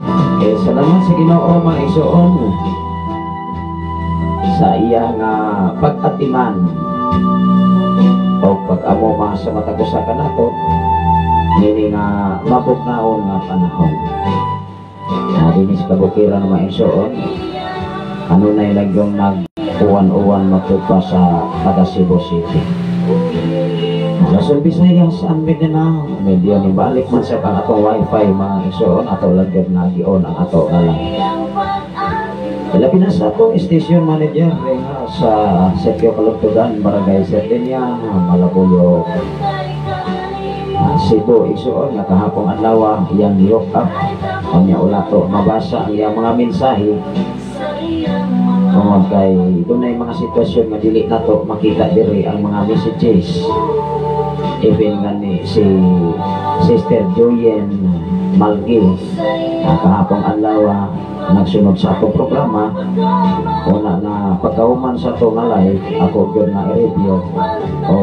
Okay, salamat sa Ginoo, mga igsoon, sa iya nga pag-atiman o pag-amuma sa matag usa kanato niini nga mabugnaon nga panahon. Na dinhi sa kabukiran, mga igsoon, kanunay lang yung nag-uwan-uwan matud pa sa taga Cebu City. Luzon, Visayas and Mindanao, medyo nibalik man sa ang atong wifi, mga igsoon, ato lang gyud nga gi-on ang ato nga live. Labi na sa atong station manager nga sa Sitio Kalugtugan, Barangay Serdenia, Malabuyo, Cebu, igsoon, nga kahapong adlaw iyang gi-hook up. Unya wala to mabasa ang iyang mga mensahe tungod kay dunay mga sitwasyon nga dili nato makita diri ang mga messages. Even gani si Sister Joyen Malgi na kahapong adlaw nagsunod sa atong programa, una na pagkahuman sa ato nga live, ako gyud nga i-review o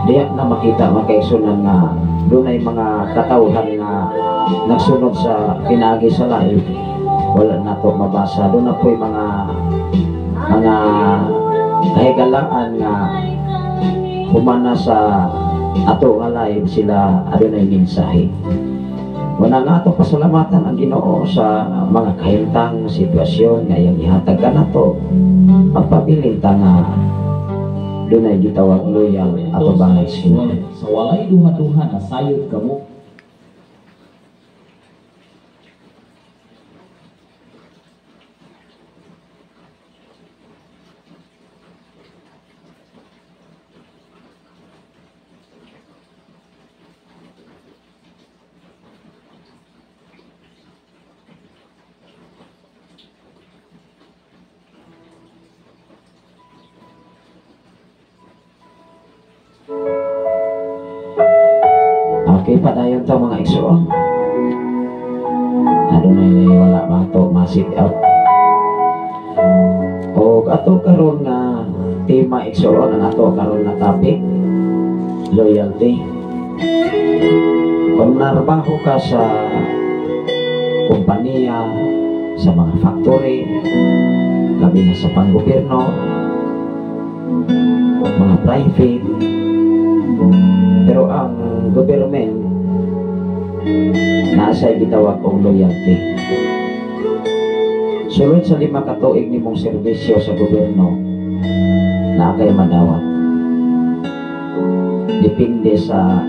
diya na makita, mga kaigsunan, nga dunay mga katawhan nga nagsunod sa pinaagi sa live, wala na to mabasa. Doon na po'y mga kahigalaan nga humana sa ato nga live sila adunay mensahe. Wala nga atong pasalamatan ang Ginoo sa mga kahimtang sitwasyon nga iyang gihatag kanato. Magpabilin ta nga dunay gitawag loyal atubangan siya. Sa walay duha-duha na sayod kamo. Okay, padayon to, mga igsoon. Adunay wala ba to ma-sit out. O ato karon nga tema, igsoon, ang ato karon nga topic, loyalty. Kung narbaho ka sa kompanya, sa mga factory, labi na sa panggobyerno, mga private, pero ang government nasa gitawag og loyalty. Sulod sa 5 ka tuig nimong serbisyo sa gobyerno, naa kay madawat. Depende sa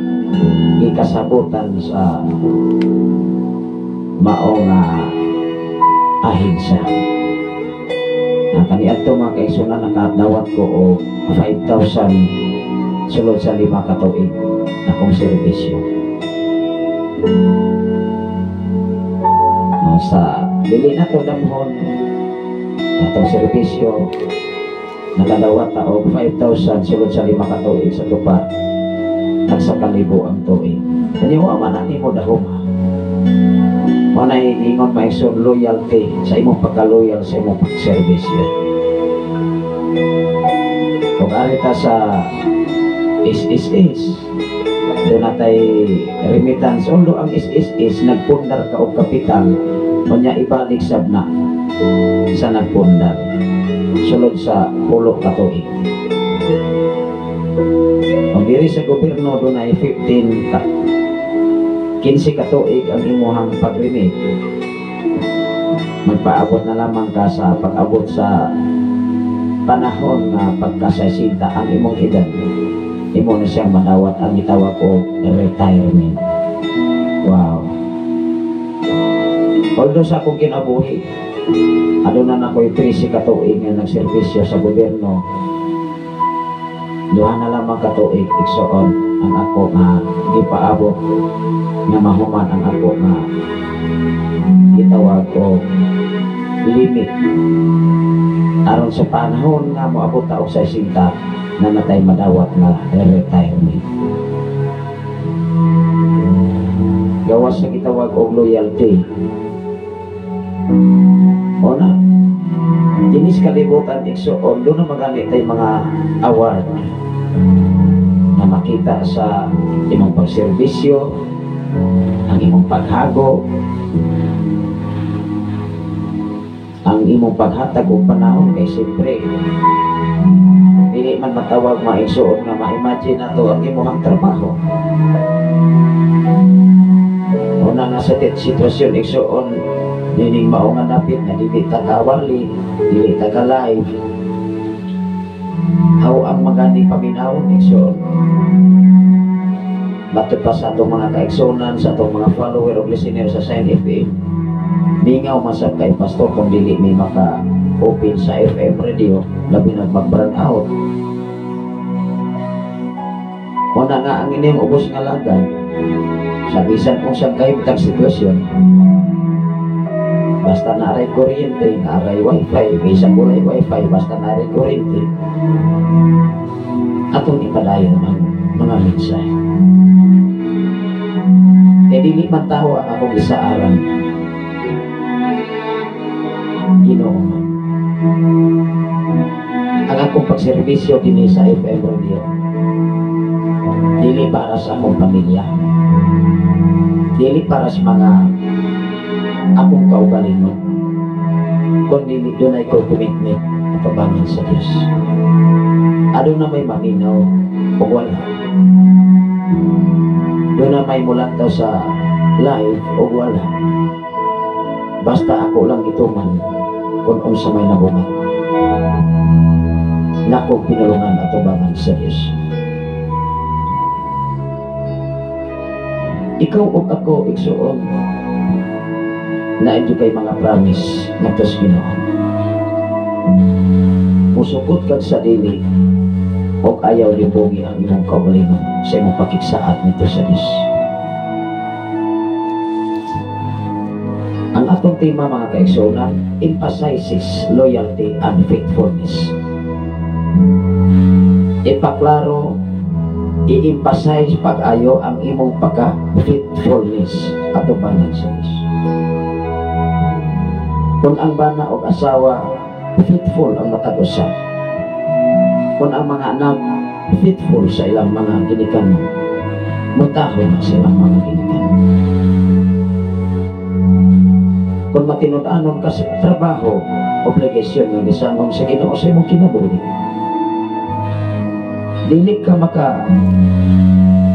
ikasabutan sa mao nga ahensya. Na kaniadto, mga kaigsunan, nakadawat ko og 5,000 sulod sa 5 ka tuig akong serbisyo. Sa dili na to damhon atong serbisyo, nakadawat ta og 5,000 sulod sa 5 ka tuig, sa tupad tagsa kalibo ang tuig. Kanya wa man na nimo dahom. Mao na ingon, mga igsoon, loyalty sa imong pagka-loyal sa imong pagserbisyo. Kung ari ta sa SSS, doon natay remittance. Although ang SSS, nagpundar ka og kapital, unya ibalik sab na sa nagpundar sulod sa 10 ka tuig. Kung diri sa gobyerno, doon ay 15 ka 15 ka tuig ang imuhang pag-remit, magpaabot na lamang ka sa pag-abot sa panahon nga pagkasaysinta ang imong edad, imo na siyang madawat ang gitawag og retirement. Wow. Although sa akong kinabuhi, aduna na ako'y 13 ka tuig nga nagserbisyo sa gobyerno, 2 na lamang ka tuig, igsoon, ang ako nga gipaabot nga mahuman ang ako nga gitawag og limit aron sa panahon nga moabot ta og 60 na natay madawat nga retirement. Gawas sa gitawag og loyalty. O na, dinis kalibutan, igsoon, doon na magamit tay mga award na makita sa imong pagserbisyo, ang imong paghago. Ang imong paghatag og panahon kay siyempre dili man matawag, maigsuon, nga ma-imagine nato ang imong trabaho. Una nga sa sitwasyon, igsuon, nining mao nga dapit nga dili ta kawali, dili ta ka live. How ang magani paminawon, igsuon? Matod pa sa atong mga kaigsuonan, sa atong mga follower o listener sa Sign FM, mingaw masab kay pastor kung dili may maka open sa FM radio, labi na mag-brand out. Una nga ang inyong ubos nga lagad sa bisan unsang kahimtang sitwasyon, basta naaray kuryente, naaray wifi, bisan walay wifi, basta naaray kuryente, atong ipadayon ang mga mensahe. Kaya dili man tawo ang akong isaaran, Ginoo man. Ang akong pagserbisyo dinhi sa FM radio, dili para sa akong pamilya, dili para sa mga akong kaugalingon, kundi dunay ko commitment atubangan sa Dios. Aduna may maminaw o wala. Duna may mulantaw sa live o wala. Basta ako lang ituman kung unsa may nabungat nako pinulungan atubangan sa Dios. Ikaw ug ako, igsuon, na kay mga promise ngadto sa Ginoo. Musukot kag sa dili og ayaw libongi ang imong kaugalingon sa imong pakigsaad nito sa Dios. Ang atong tema, mga kaigsuonan, emphasizes loyalty and faithfulness. Ipaklaro, i-emphasize pag-ayo ang imong pagka-faithfulness atubangan sa Dios. Kung ang bana o asawa, faithful ang matag usa. Kung ang mga anak, faithful sa ilang mga ginikanan, mutaho na sa ilang mga ginikanan. Kung matinud-anon ka sa trabaho, obligasyon nga gisangon sa Ginoo sa imong kinabuhi, dili ka maka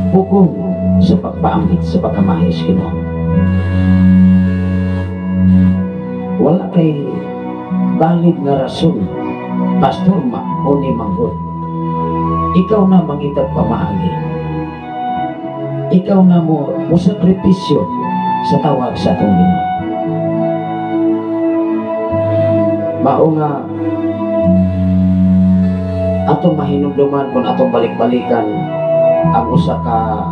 pugong sa pagpaambit sa pagkamahi sa Ginoo. Wala kay valid nga rason, pastor, ma uni manggod. Ikaw na mangitag pamaagi. Ikaw na mo sakripisyo sa tawag sa atong Ginoo. Mao nga atong mahinumduman kung atong balik-balikan ang usa ka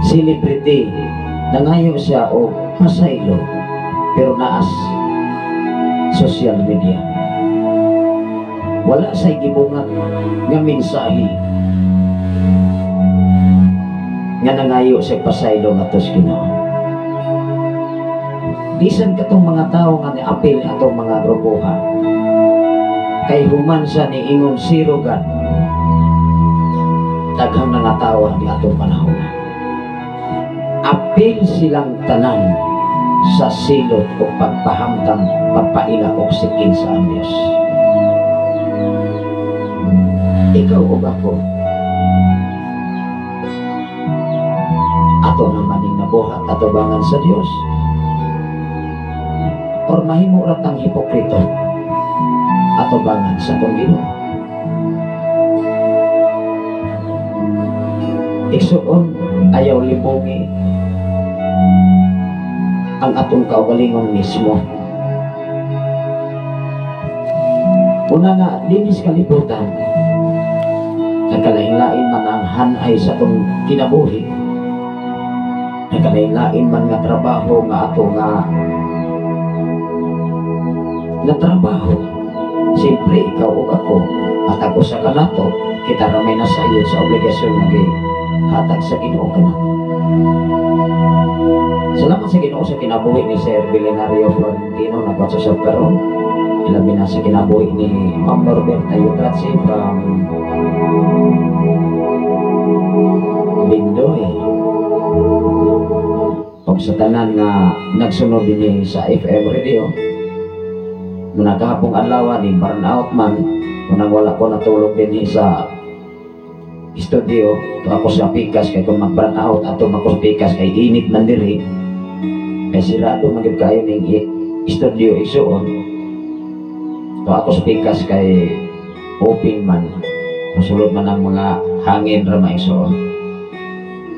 celebrity, nangayo siya og pasaylo pero naas social media. Wala say gibungat nga mensahe nga nangayo sa pasaylo ngadto sa Ginoo. Bisan katong mga tawo nga niapil atong mga grupoha, kay human sa niingon zero God, daghang nangatawa ni atong panahon. Apil silang tanan sa silot o pagpahamtang, pagpaila o sikin sa ang Diyos. Ikaw o ako, ato naman ning nabuhat atubangan sa Diyos, or mahimo ra tang hipokrito atubangan sa atong Ginoo. Igsuon, ayaw libongi ang atong kaugalingon mismo. Una nga, linis kalibutan, nagkalain-lain man ang hanay sa atong kinabuhi, nagkalain-lain man nga trabaho nga ato nga na trabaho. Siyempre, ikaw o ako, at ako sa kanato, kita ramay na sayo sa obligasyon nga gihatag sa Ginoo kanato. Salamat sa Ginoo sa kinabuhi ni Sir Billionario Florentino na sa karon. Ilabi na sa kinabuhi ni Ma'am Norberta Yutratsi from Bindoy. Og sa tanan nga nagsunod dinhi sa FM radio. Muna gahapong adlaw ni burn out man, unang wala ko natulog dinhi sa studio to ako sa pikas, kay kung mag burn out ato mako sa pikas kay init man diri, kay sirado man gyud kayo ning studio, igsuon. To ako sa pikas kay open man, mosulod man ang mga hangin ra, maigsuon,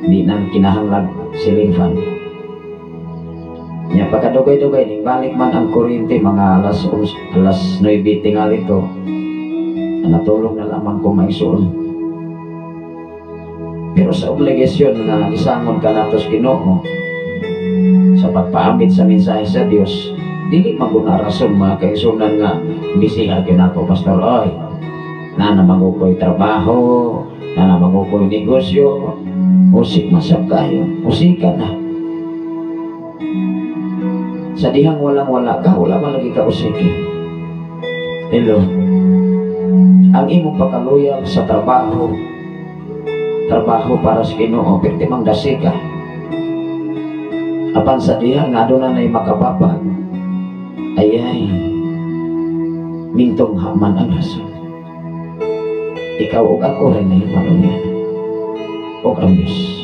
di nang kinahanglan ceiling fan. Nya pagkadugay-dugay ning balik man ang kuryente mga alas 11, alas 9 tingali to, natulog na lamang ko, maigsuon. Pero sa obligasyon nga isangon ka nato sa Ginoo sa pagpaambit sa mensahe sa Dios, dili maguna rason, mga kaigsunan, nga busy ka nako, pastor, oy, na naman ko'y trabaho, na naman ko'y negosyo. Usik masab kayo, usika na. Sa dihang walang wala ka, wala man lagi ka usiki. Hello. Ang imong pagkaluyag sa trabaho, trabaho para sa Ginoo, perti mang dasi ka. Apan sa diha nga aduna nay makababag, ay ay, mintong haman ang rason. Ikaw ug ako rin na niya. Og ang Diyos.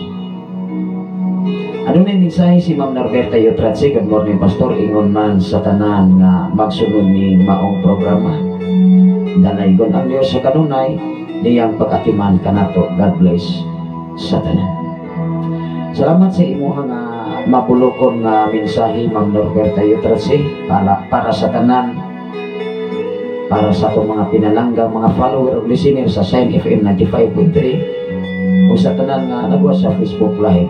Ano na mensahe si Ma'am Norberta Yutratsi? Good morning, Pastor. Ingon man sa tanan nga magsunod ni maong programa. Danaygon ang Diyos sa kanunay niyang pag-atiman kanato. God bless sa tanan. Salamat sa imuha nga mabulokon nga mensahe, Ma'am Norberta Yutratsi, para sa tanan, para sa atong mga pinalangga, mga follower o listener sa Sign FM 95.3 o sa tanan nga nagwa sa Facebook Live,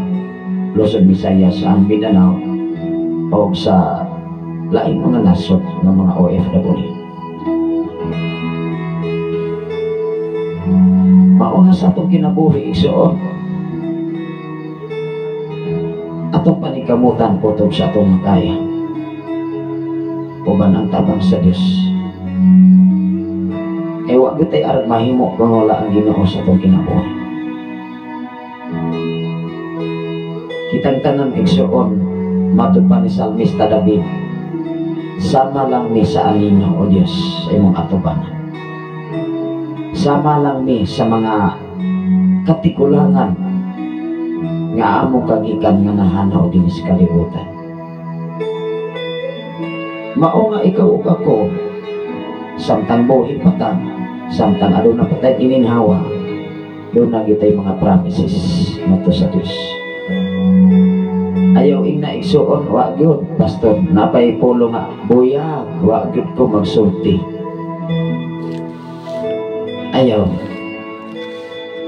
Luzon, Visayas, ang Mindanao o sa laing mga nasod ng mga OFW. Mao nga sa atong kinabuhi, igsuon, atong panikamutan kutob sa atong makaya uban ang tabang sa Dios. Kay wa gyud tay arag mahimo kung wala ang Ginoo sa atong kinabuhi. Kitang tanan, igsuon, matud pa ni Salmista David, sama lang mi sa anino, o Dios, sa imong atubangan. Sama lang mi sa mga katikulangan nga amo kagikan nga nahanaw dinhi sa kalibutan. Mao nga ikaw ug ako, samtang buhi pa ta, samtang aduna pa tay gininhawa, doon na gitay mga promises ngadto sa Dios. Ayaw ing na, igsuon, wa gyud, pastor, napay pulo nga buyag, wa gyud ko magsulti. Ayaw.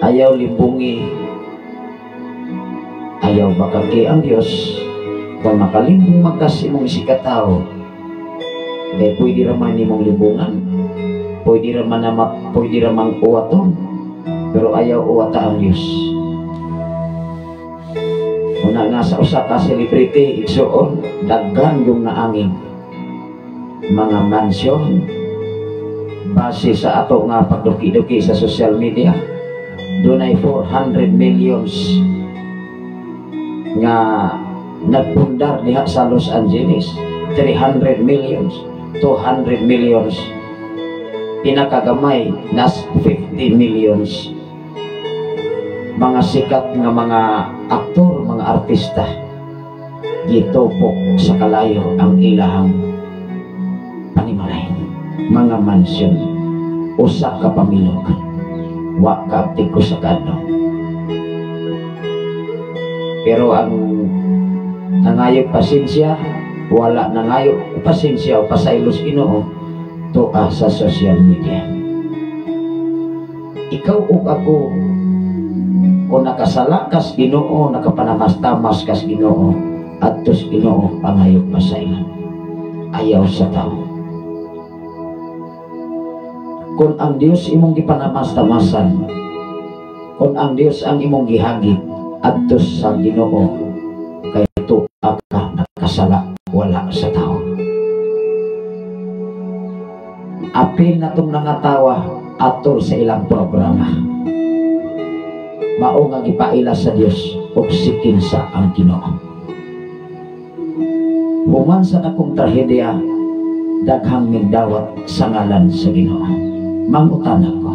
Ayaw limbungi. Ayaw bakaki ang Dios kung makalimbong magkas imong isikatawo. Kay pwede ra man nimong limbungan, pwede ra man na pwede ra mang uwaton, pero ayaw uwata ang Dios. Una nga sa usa ka celebrity, igsuon, daghan yung naangin mga mansion base sa ato nga pagduki-duki sa social media, dunay 400 millions nga nagpundar diha sa Los Angeles, 300 millions, 200 millions, pinakagamay nas 50 millions. Mga sikat nga mga aktor, mga artista, gitupok sa kalayo ang ilahang panimalay, mga mansion, usa ka pamilok, wa kaaptig ko sa kadto. Pero ang nangayo pasensya, wala nangayo pasensya o pasaylos Ginoo tuwa sa social media. Ikaw ug ako, kung nakasala kas Ginoo, nakapanamastamas kas Ginoo, adtos Ginoo pangayo pasaylo. Ayaw sa tao. Kung ang Dios imong gipanamastamasan, kung ang Dios ang imong gihagit, adtos sa Ginoo kay tuwa ka nakasala, wala sa tao. Apil na tong nangatawa atol sa ilang programa. Mao nga gipaila sa Dios og sikinsa ang Ginoo. Human sa dakong trahedya, daghang nindawat sa ngalan sa Ginoo. Mangutana ko,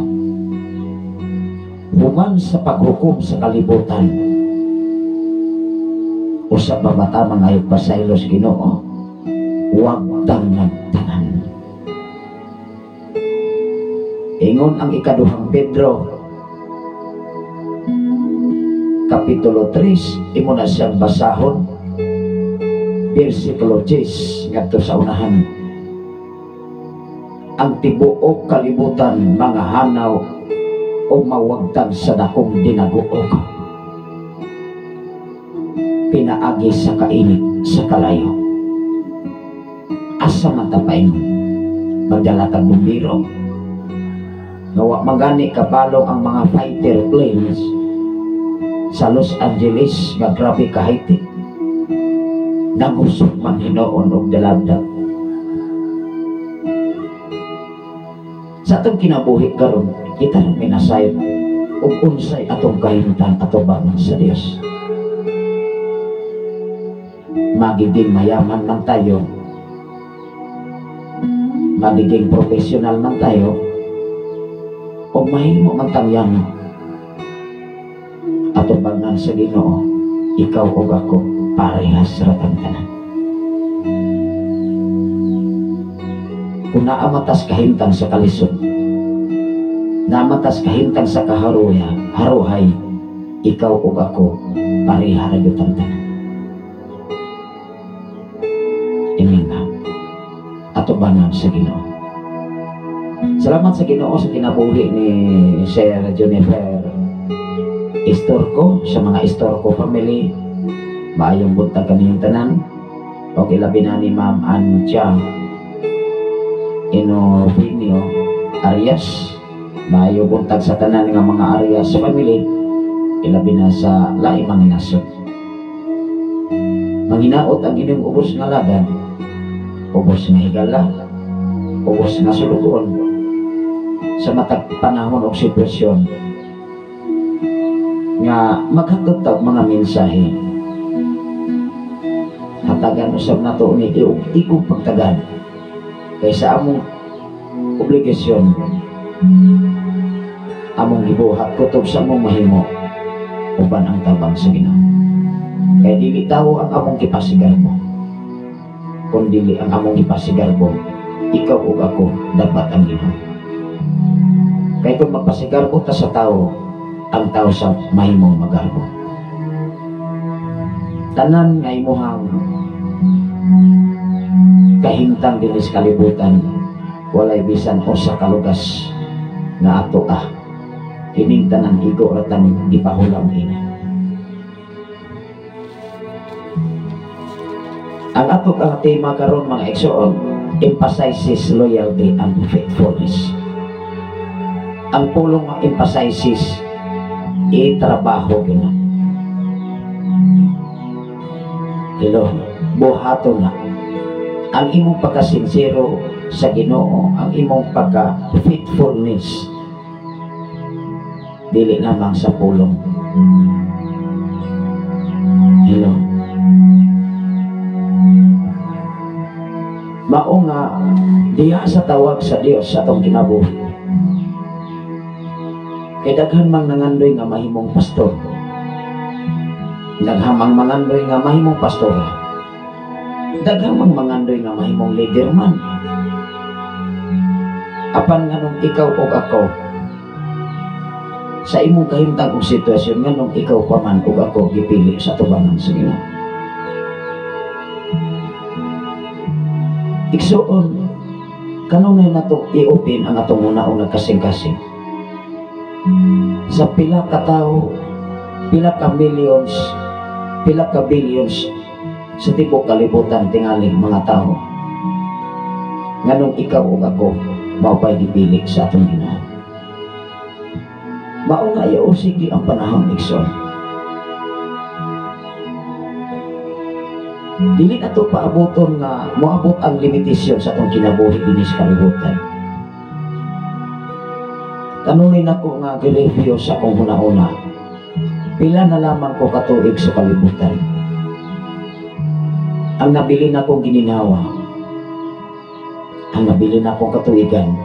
human sa paghukom sa kalibutan, usa ba matamang ayaw pasaylo sa Ginoo, wagtang nagtanan. Ingon ang ikaduhang Pedro Kapitulo 3, imo na siyang basahon, versikulo 10 ngadto sa unahan. Ang tibuok kalibutan mga hanaw o mawagtang sa dakong dinaguog pinaagi sa kainit sa kalayo. Asa man ta paingon? Magdala kag bumbiro nga wa magani kapalong ang mga fighter planes sa Los Angeles nga grabe ka high-tech, nangusok man hinuon og dalagdag. Sa atong kinabuhi karon, kita rin minasayod ug unsay atong kahimtang atubangan sa Dios. Magiging mayaman man tayo, magiging profesional man tayo, o mahimo man tang yaman, atubangan sa Ginoo, ikaw ug ako parehas ra tang tanan. Kung naamatas kahimtang sa kalisod, naamatas kahimtang sa kaharuya, haruhay, ikaw ug ako pareha ra gyud tang tanan. Ining atubangan sa Ginoo. Salamat sa Ginoo sa kinabuhi ni Sir Juniper Estorco, sa mga Estorco family. Maayong buntag kaniyong tanan. O ilabi na ni Ma'am Ancha Inovinio Arias. Maayong buntag sa tanan nga mga Arias family, ilabi na sa laing mga nasod. Manginaot ang inyong ubos nga lagan, ubos nga higala, ubos nga sulugoon sa matag panahon o sitwasyon nga maghatod tag mga mensahe. Hatagan usab nato ni igong pagtagan kaysa among obligasyon, among gibuhat kutob sa among mahimo uban ang tabang sa Ginoo. Kay dili tawo ang among gipasigarbo, kun dili ang among gipasigarbo, ikaw ug ako dapat ang Ginoo. Kay kung magpasigarbo ta sa tawo, ang tao sa mahimong magarbo. Tanan nga imuhang kahimtang dinhi sa kalibutan, walay bisan usa ka lugas nga ato ah. Kining tanan igo ra tan gipahulam ini. Ang ato ang tema karon mga igsoon, emphasizes loyalty and faithfulness. Ang pulong nga emphasizes, itrabaho gyud na. Hello, buhaton na. Ang imong pagkasinsero sa Ginoo, ang imong pagka-faithfulness, dili lamang sa pulong. Hello. Mao nga diha sa tawag sa Dios sa atong kinabuhi. Kay daghan mang nangandoy nga mahimong pastor, daghan mang mangandoy nga mahimong pastora, daghan mang mangandoy nga mahimong leader man. Apan nganong ikaw og ako sa imong kahimtang og sitwasyon, nganong ikaw pa man og ako gipili sa tubangan sa Ginoo. Igsuon, kanunay nato i-open ang atong una-una kasing-kasing. Sa pila ka tawo, pila ka millions, pila ka billions sa tibuok kalibutan tingali mga tao, nganong ikaw ug ako mao pa'y gipili sa atong Ginoo. Mao nga iusigi ang panahon, igsoon. Dili nato paaboton nga moabot ang limitasyon sa atong kinabuhi dinhi sa kalibutan. Kanunay nako nga gi-review sa akong huna-huna, pila na lamang ko katuig sa kalibutan. Ang nabilin akong gininhawa, ang nabilin akong katuigan,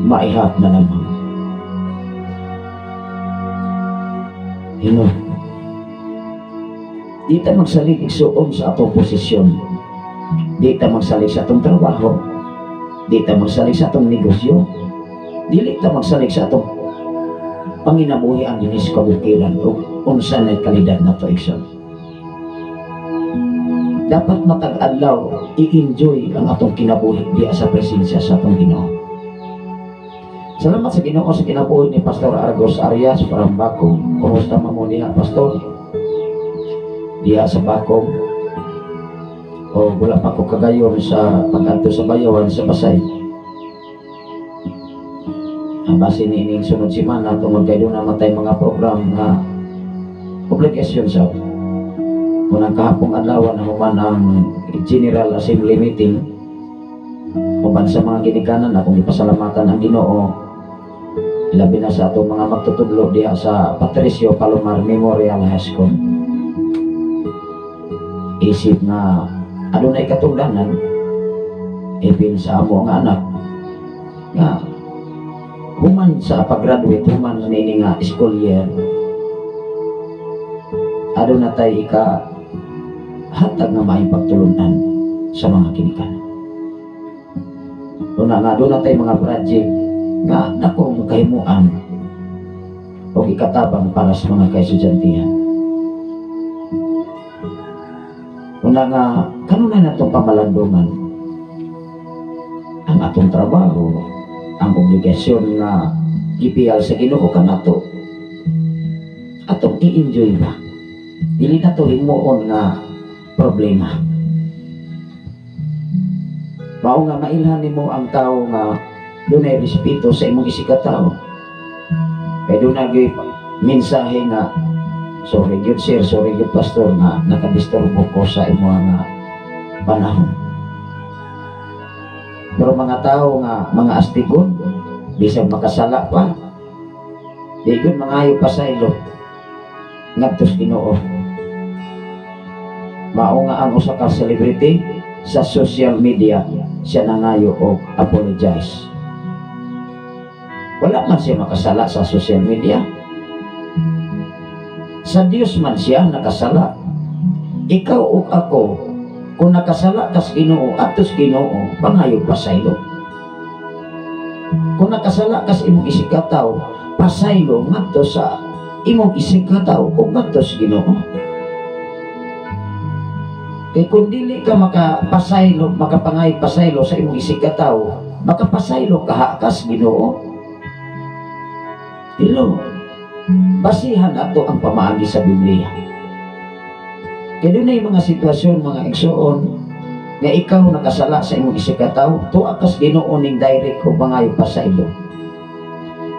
maihap na lamang. Hino, di ta magsalig igsuon sa atong posisyon, di ta magsalig sa atong trabaho, di ta magsalig sa atong negosyo, dili ta magsalig sa atong panginabuhi ang dinis kabukiran o unsa na kalidad na to igsoon. Dapat matag adlaw i-enjoy ang atong kinabuhi diya sa presensya sa atong Ginoo. Salamat sa Ginoo sa kinabuhi ni Pastor Argos Arias from Bakong. Kumusta man mo diha, Pastor? Diha sa Bakong. O wala pa ko kagayon sa pag-adto sa Bayawan sa Pasay. Base ni ining sunod semana tungod kay doon naman tay mga program nga obligasyon sa unang kahapong adlaw na human ang General Assembly meeting uban sa mga ginikanan akong ipasalamatan ang Ginoo, ilabi na sa atong mga magtutudlo diha sa Patricio Palomar Memorial High School. Isip nga adunay katungdanan ipin sa amo nga anak nga human sa pag-graduate, human niini nga school year, aduna tay ika hatag nga maayong pagtulunan sa mga ginikanan. Una nga aduna tay mga project nga dakong kahimuan o ikatabang para sa mga kaestudyantehan. Una nga kanunay natong pamalandungan ang atong trabaho, ang obligasyon nga gipiyal sa Ginoo kanato, atong i-enjoy ba? Dili na to himuon nga problema. Mao nga mailhan nimo ang tawo nga dunay respeto sa imong isigkatawo. Kay dunay gyud mensahe nga sorry gyud sir, sorry gyud pastor nga nakadisturbo ko sa imo nga panahon. Pero mga tao nga mga astigon, bisag makasala pa, di gyud mangayo pa sa ilo ngadto sa Ginoo. Mao nga ang usa ka celebrity sa social media siya nangayo og apologize. Wala man siya makasala sa social media. Sa Dios man siya nakasala. Ikaw ug ako, kung nakasala kas Ginoo, atos Ginoo, pangayo pasaylo. Kung nakasala kas imong isigkatawo, pasaylo ngadto sa imong isigkatawo ug ngadto sa Ginoo. Kay kung dili ka makapasaylo, makapangay pasaylo sa imong isigkatawo, makapasaylo ka kas Ginoo. Hello. Basihan ato ang pamaagi sa Biblia. Kay dunay mga sitwasyon, mga igsoon, nga ikaw nakasala sa imong isigkatawo, tuwa kas Ginoo ning direct o pangayo pasaylo.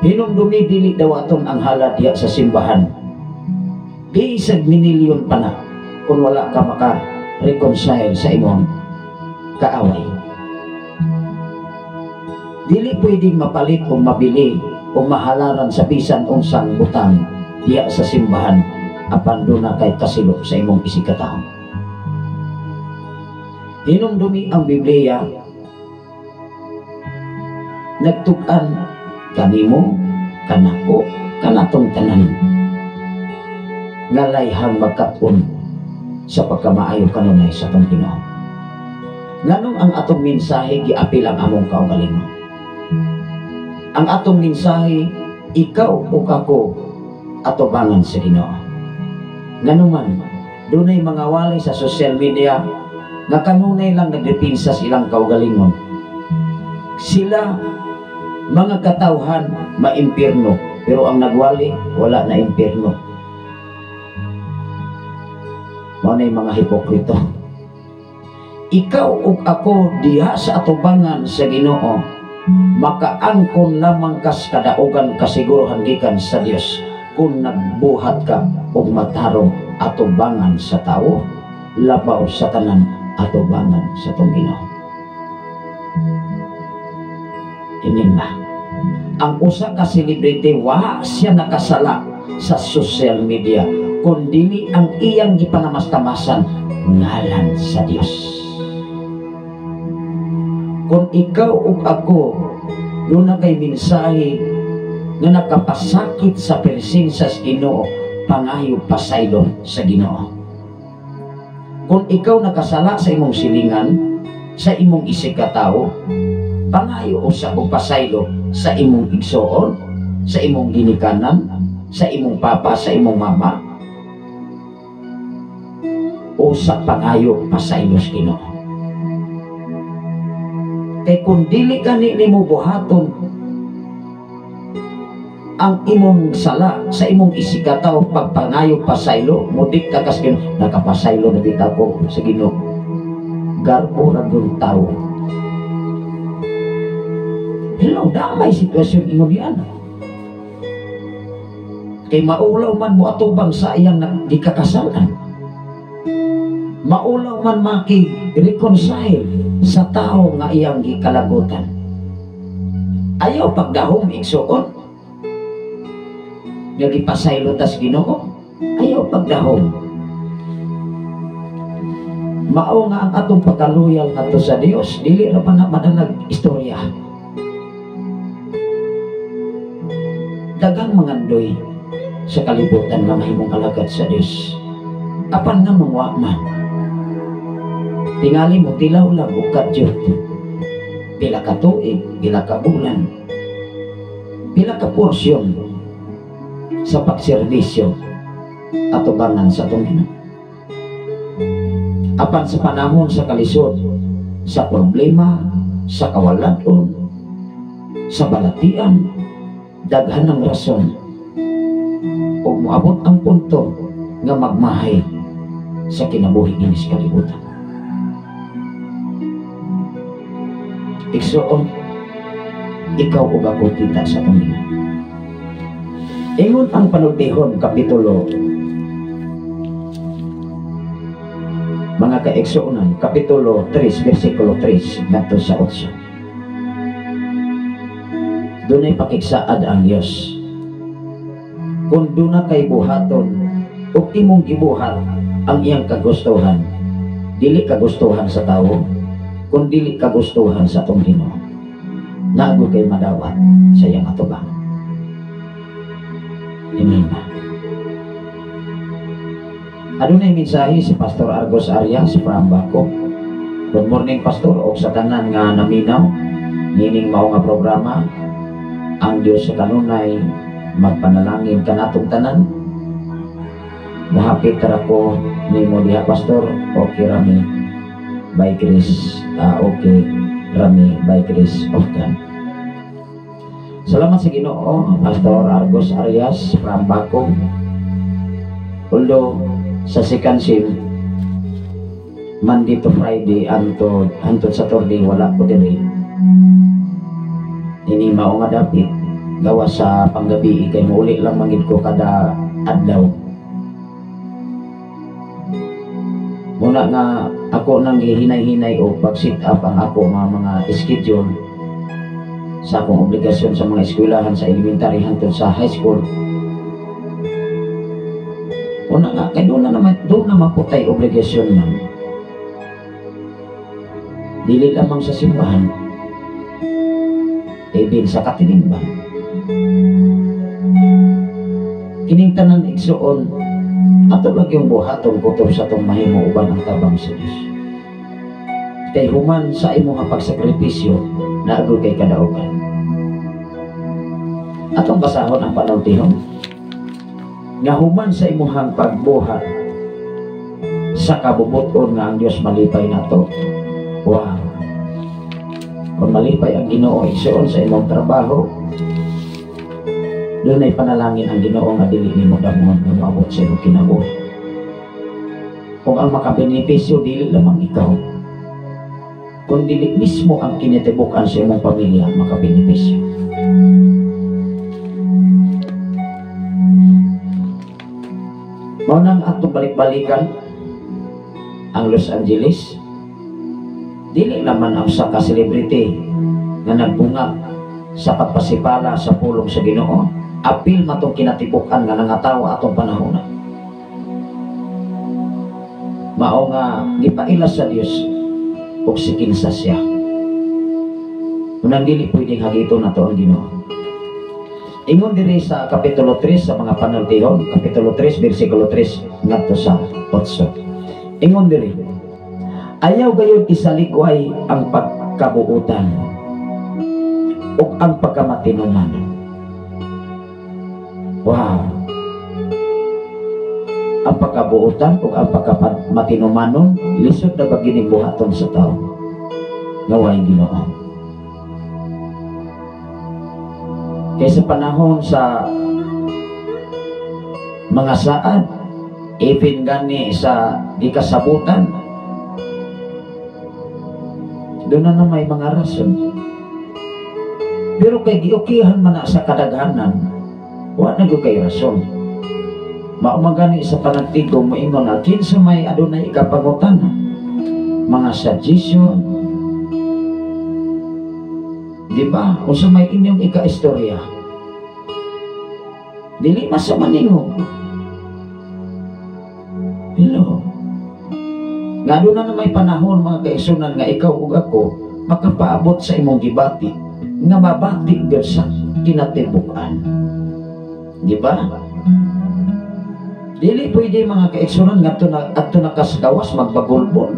Hinumdumi dili daw aton ang halad diha sa simbahan. Bisag minilyon pa na kung wala ka maka-reconcile sa imong kaaway. Dili pwedeng mapalit o mabili o mahalaran sa bisan unsang butang diha sa simbahan apan duna kay kasilo sa imong isigkatawo. Hinumdumi ang Biblia, nagtug-an kanimo, kanako, kanatong tanan nga layhang magkat-on sa pagkamaayo kanunay sa atong Ginoo. Nganong ang atong mensahe giapil ang among kaugalingon? Ang atong mensahe, ikaw o kako atubangan sa Ginoo. Nganuman, dunay mga walay sa social media nga kanunay lang nagdepensa sa ilang kaugalingon. Sila mga katawhan maimpirno, pero ang nagwali wala na impirno. Mao nay mga hipokrito. Ikaw ug ako diha sa atubangan sa Ginoo, makaangkon lamang kas kadaugan kasiguruhan gikan sa Dios kung nagbuhat ka og matarong atubangan sa tawo, labaw sa tanan atubangan sa tong Ginoo. Inin ba? Ang usa ka celebrity wa siya nakasala sa social media, kun dili ang iyang gipanamastamasan Ngalan sa Dios. Kung ikaw ug ako duna kay mensahe nga nakapasakit sa presensya sa Ginoo, pangayo pasaylo sa Ginoo. Kung ikaw nakasala sa imong silingan, sa imong isigkatawo, pangayo usa og pasaylo sa imong igsoon, sa imong ginikanan, sa imong papa, sa imong mama, o sa pangayo pasaylo sa Ginoo. Kay kung dili gani nimo buhaton ang imong sala sa imong isigkatawo, pagpangayo pasaylo, mudik ka kas Ginoo, "Nakapasaylo na bitaw ko sa Ginoo." Garbo ra gyud tawo. Hello, damay sitwasyon ingon yan. Kay maulaw man mo atubang sa iyang gikakasalan. Maulaw man maki-reconcile sa tao nga iyang gikalagutan. Ayaw pagdahom, igsuon. Nga gipasaylo tas Ginoo. Ayaw pagdahom. Mao nga ang atong pagkaluyal ngadto sa Dios, dili ra pa na madalag istorya. Daghang mangandoy sa kalibutan nga mahimong alagad sa Dios. Apan nga mangwa man. Tingali mo tilaw lang og kadyot. Pila ka tuig, pila ka bulan, pila ka porsyon sa pagserbisyo atubangan sa atong Ginoo. Apan sa panahon sa kalisod, sa problema, sa kawaladon, sa balatian, daghan ng rason ug moabot ang punto nga magmahay sa kinabuhi ini sa kalibutan. Igsoon, ikaw ug ako kita sa atong Ginoo. Ingon ang panultihon kapitulo, mga kaigsuonan, kapitulo 3, versikulo 3 ngadto sa 8. Dunay pakigsaad ang Dios. Kung duna kay buhaton ug imong gibuhat ang iyang kagustuhan, dili kagustuhan sa tawo, kun dili kagustuhan sa atong Ginoo, nago kay madawat sa iyang atubang. Amen ba? Adunay mensahe si Pastor Argos Arias from Baco. Good morning, Pastor, og sa tanan nga naminaw nining mao nga programa. Ang Dios sa kanunay magpanalangin kanatong tanan. Mohapit ra ko nimo diha, Pastor. Okay rami by grace, okay rami by grace of God. Salamat sa Ginoo, Pastor Argos Arias from Baco. Although sa second sim, Monday to Friday antod antod Saturday wala ko diri. Ini mao nga dapit gawa sa panggabi kay muuli lang mangid ko kada adlaw. Muna nga ako nang gihinay-hinay o pag-set up ang ako mga schedule sa akong obligasyon sa mga eskwelahan sa elementary hangtod sa high school. Una nga, kay doon naman po tayo obligasyon man. Dili lamang sa simbahan, even sa katilingban. Kining tanan, igsuon, ato lang yung buhaton kutob sa atong mahimo uban ang tabang sa Dios. Kay human sa imong pagsakripisyo, naagol kay kadaugan. Atong basahon ang panultihon. Nga human sa imuhang pagbuhat sa kabubuton nga ang Dios malipay nato. Wow. Kung malipay ang Ginoo, igsuon, sa imong trabaho, doon ay panalangin ang Ginoo nga dili nimo damhon nga moabot sa imong kinabuhi. Kung ang makabenepisyo dili lamang ikaw, kung dili mismo ang kinitibukan sa imong pamilya makabenepisyo. Mao nang atong balik-balikan ang Los Angeles, dili naman ang usa ka celebrity nga nagbunga sa pagpasipala sa pulong sa Ginoo, apil matong kinatibukan nga nangatawa atong panahona. Mao nga gipaila sa Dios og si kinsa siya. Unang dili pwedeng hagiton nato ang Ginoo. Ingon diri sa Kapitulo 3 sa mga Panultihon, Kapitulo 3 bersikulo 3 ngadto sa 8. Ingon diri, "Ayaw gayud isaligway ang pagkabuutan ug ang pagkamatinuman." Wow. Ang pagkabuutan ug ang pagkamatinumanon, lisod na ba gining buhaton sa tao nga way Ginoo? Kay sa panahon sa mga saad, even gani sa gikasabutan, doon na may mga rason. Pero kay giukihan man na sa kadaghanan, wa na gyud kay rason. Mao man gani sa panagtigom, moingon na kinsa may adunay ikapangutana, mga suggestion, di ba? Unsa may inyong ikaistorya, dili man sa maningog. Hello. Nga doon na may panahon, mga kaigsuonan, nga ikaw ug ako makapaabot sa imong gibati nga mabati gyud sa kinatibuk-an. Di ba? Dili pwede, mga kaigsuonan, ngadto na adto na kas gawas magbagulbol.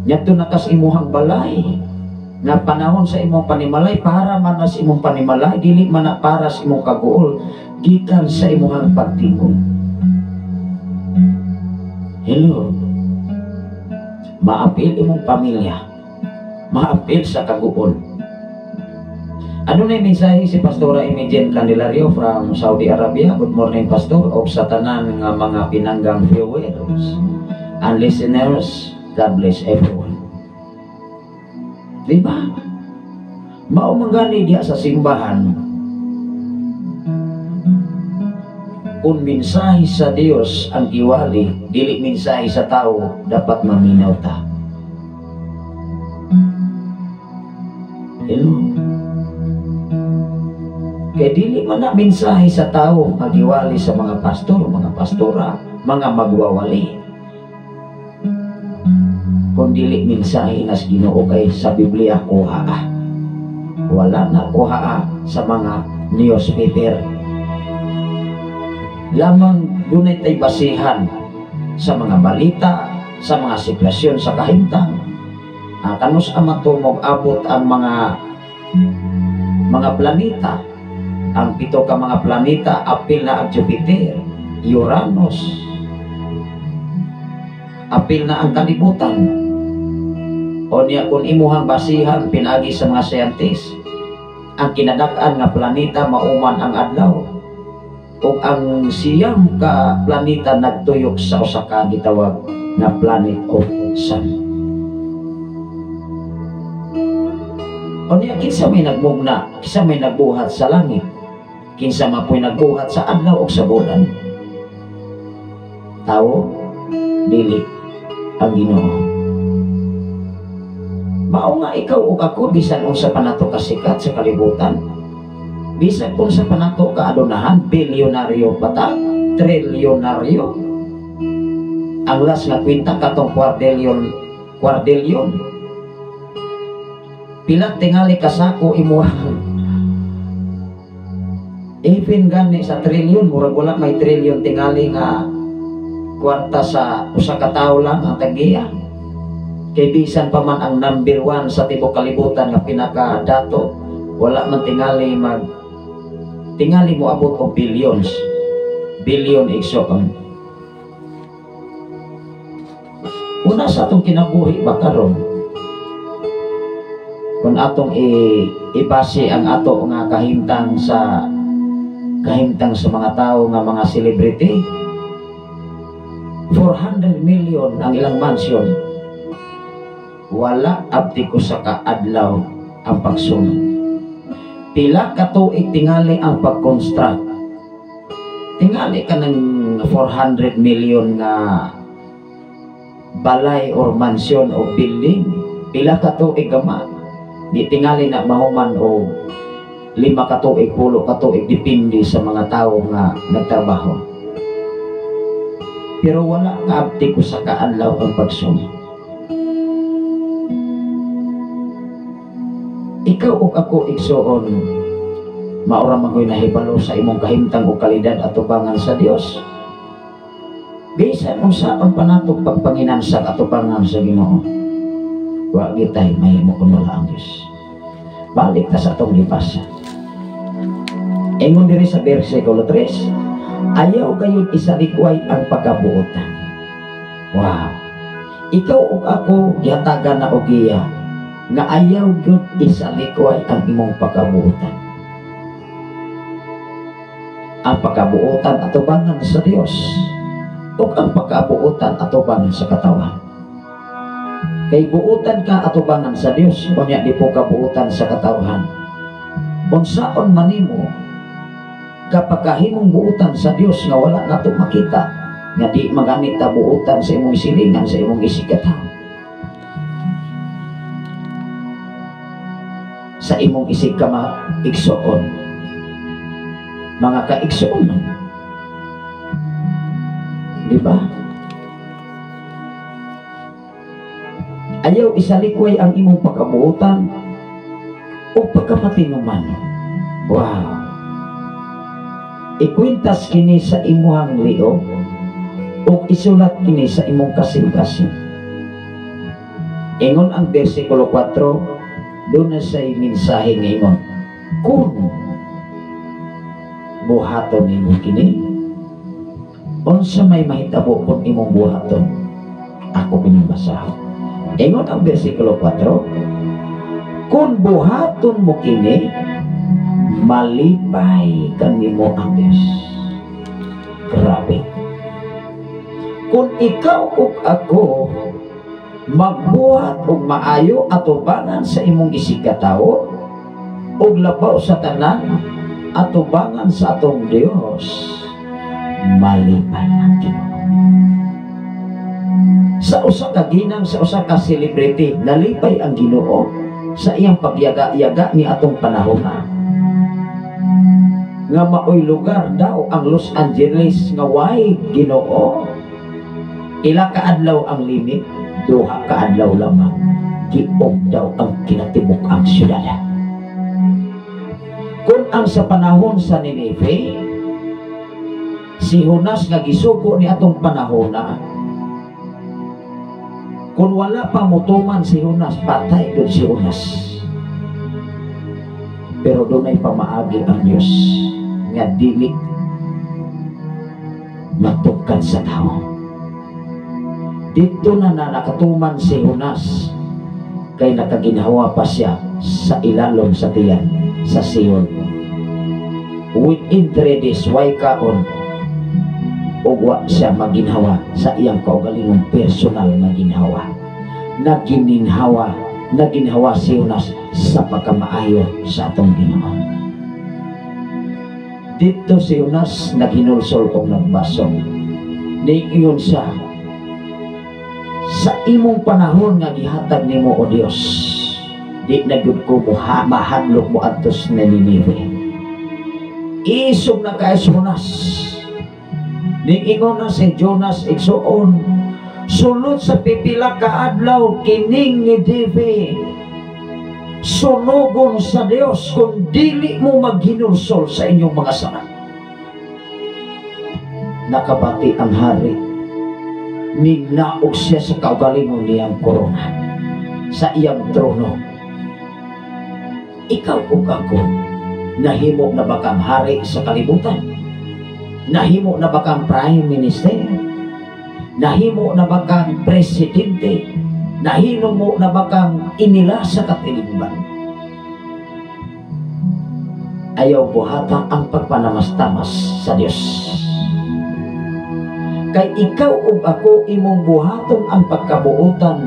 Ngadto na kas imuhang balay nga panahon sa imong panimalay, para man na sa imong panimalay, dili man na para sa imong kaguol gikan sa imuhang pagtingog. Hello. Maapil imong pamilya, maapil sa kaguol. Ano na yung mensahe si Pastora Imogen Candelario from Saudi Arabia. Good morning, Pastor, o sa tanan nga mga pinanggang viewers and listeners. God bless everyone. Di ba? Mao man gani diha sa simbahan, kung mensahe sa Dios ang giwali, dili mensahe sa tao, dapat maminaw ta. Hello. Kay dili man na mensahe sa tao magiwali sa mga pastor, mga pastora, mga magwawali. Kung dili mensahe nas Ginoo, kay sa Biblia kuha ah. Wala na kuha ah sa mga newspaper. Lamang dunay tay basihan sa mga balita, sa mga sitwasyon sa kahimtang. Kanus ama to abot ang mga planeta. Ang pito ka mga planeta, apil na ang Jupiter, Uranus, apil na ang kalibutan. O niya, kung imuhang basihan pinagi sa mga scientist, ang kinadak-an nga planeta mauman ang adlaw, ug ang siyam ka planeta nagtuyok sa usa ka gitawag na planet of Sun. O niya, kinsa may nagmugna, kinsa may nagbuhat sa langit, kinsa mapoy nagbuhat sa adlaw o sa bulan? Tao, dili ang Ginoo. Mao nga ikaw ug ako, bisan unsa pa nato kasikat sa kalibutan, bisan unsa pa nato kaadunahan, bilyonaryo pa ta, trilyonaryo. Ang last nga kwenta katong kwartilyon. Pila tingali kasako imuhang. Even gani sa trilyon, murag wala may trilyon tingali nga kwarta sa usa ka tawo lang ang tagiya. Kay bisan pa man ang number 1 sa tibuok kalibutan nga pinakadato, wala man tingali mag tingali mo abot og billions. Billion igsoon. Una sa atong kinabuhi ba karon, kung atong ibase ang ato nga kahimtang sa mga tao nga mga celebrity, 400 million ang ilang mansion, wala abdi ko sa kaadlaw ang pagsunod. Pila ka tuig tingali ang pag-construct? Tingali ka ng 400 million nga balay or mansion o building, pila ka tuig gama? Di tingali na mahuman o 5 ka tuig, 10 ka tuig, depende sa mga tao nga nagtrabaho. Pero wala kaabti ko sa kaadlaw ang pagsumo. Ikaw ug ako, igsuon, maura man ko'y nahibalo sa imong kahimtang o kalidad atubangan sa Dios. Bisan unsaon pa nato pagpanginansak atubangan sa Ginoo, wa gitay mahimo kun wala ang Dios. Balik ta sa atong gibasa. Ingon diri sa bersikulo 3, ayaw gayud isalikway ang pagkabuotan. Wow. Ikaw ug ako gihatagan na og giya nga ayaw gyud isalikway ang imong pagkabuotan. Ang pagkabuotan atubangan sa Dios ug ang pagkabuotan atubangan sa katawan. Kay buotan ka atubangan sa Dios, unya di po kabuotan sa katawhan. Unsaon man nimo kapag kahimong buotan sa Dios nga wala nato makita, nga di maganit ta buotan sa imong silingan, sa imong isigkatawo, sa imong isig ka maigsoon, mga kaigsoon, di ba? Ayaw isalikway ang imong pagkabuotan o pagkamatinuman. Wow. Ikwintas kini sa imuhang liog o isulat kini sa imong kasing-kasing. Ingon ang bersikulo 4, doon na siya'y mensahe ngayon. Kung buhaton nimo kini, unsa may mahitabo kung imong buhaton? Ako kining basahon. Ingon ang bersikulo 4, kung buhaton mo kini, malipay kanimo ang Diyos. Grabe. Kung ikaw ug ako magbuhat og maayo atubangan sa imong isigkatawo ug labaw sa tanan atubangan sa atong Dios, malipay ang Ginoo. Sa usa ka ginang, sa usa ka celebrity, nalipay ang Ginoo sa iyang pagyaga-yaga ni atong panahon nga maoy lugar daw ang Los Angeles nga way Ginoo. Ila ka adlaw ang limit, duha ka adlaw lamang, giog daw ang kinatibuk ang syudad. Kung ang sa panahon sa Nineveh, si Jonas nga gisugo ni atong panahon na, kung wala pa mutuman si Jonas, patay gud si Jonas. Pero dunay pamaagi ang Dios nga dili matugkad sa tao. Dito na nakatuman si Jonas kay nakaginhawa pa siya sa ilalom sa tiyan sa Sion. Within 3 days, way kaon ug wa siya maginhawa sa iyang kaugalingong personal na ginhawa. Naginhawa si Jonas sa pagkamaayo sa atong Ginoo. Dito si Jonas naghinulsol og nagbasong. Niingon siya, sa imong panahon nga gihatag nimo o Dios, di na gyud ko mahadlok mo adto sa Nineveh. Isog na kay Jonas. Niingon na si Jonas igsuon, sulod sa pipila ka adlaw kining Nineveh sunugon sa Dios kung dili mo maghinulsol sa inyong mga sala. Nakabati ang hari, ninaog siya sa kaugalingon niyang korona, sa iyang trono. Ikaw ug ako, nahimo na ba kang hari sa kalibutan? Nahimo na ba kang prime minister? Nahimo na ba kang presidente? Nahimo na ba kang inila sa katilingban? Ayaw buhata ang pagpanamastamas sa Dios. Kay ikaw ug ako imong buhaton ang pagkabuotan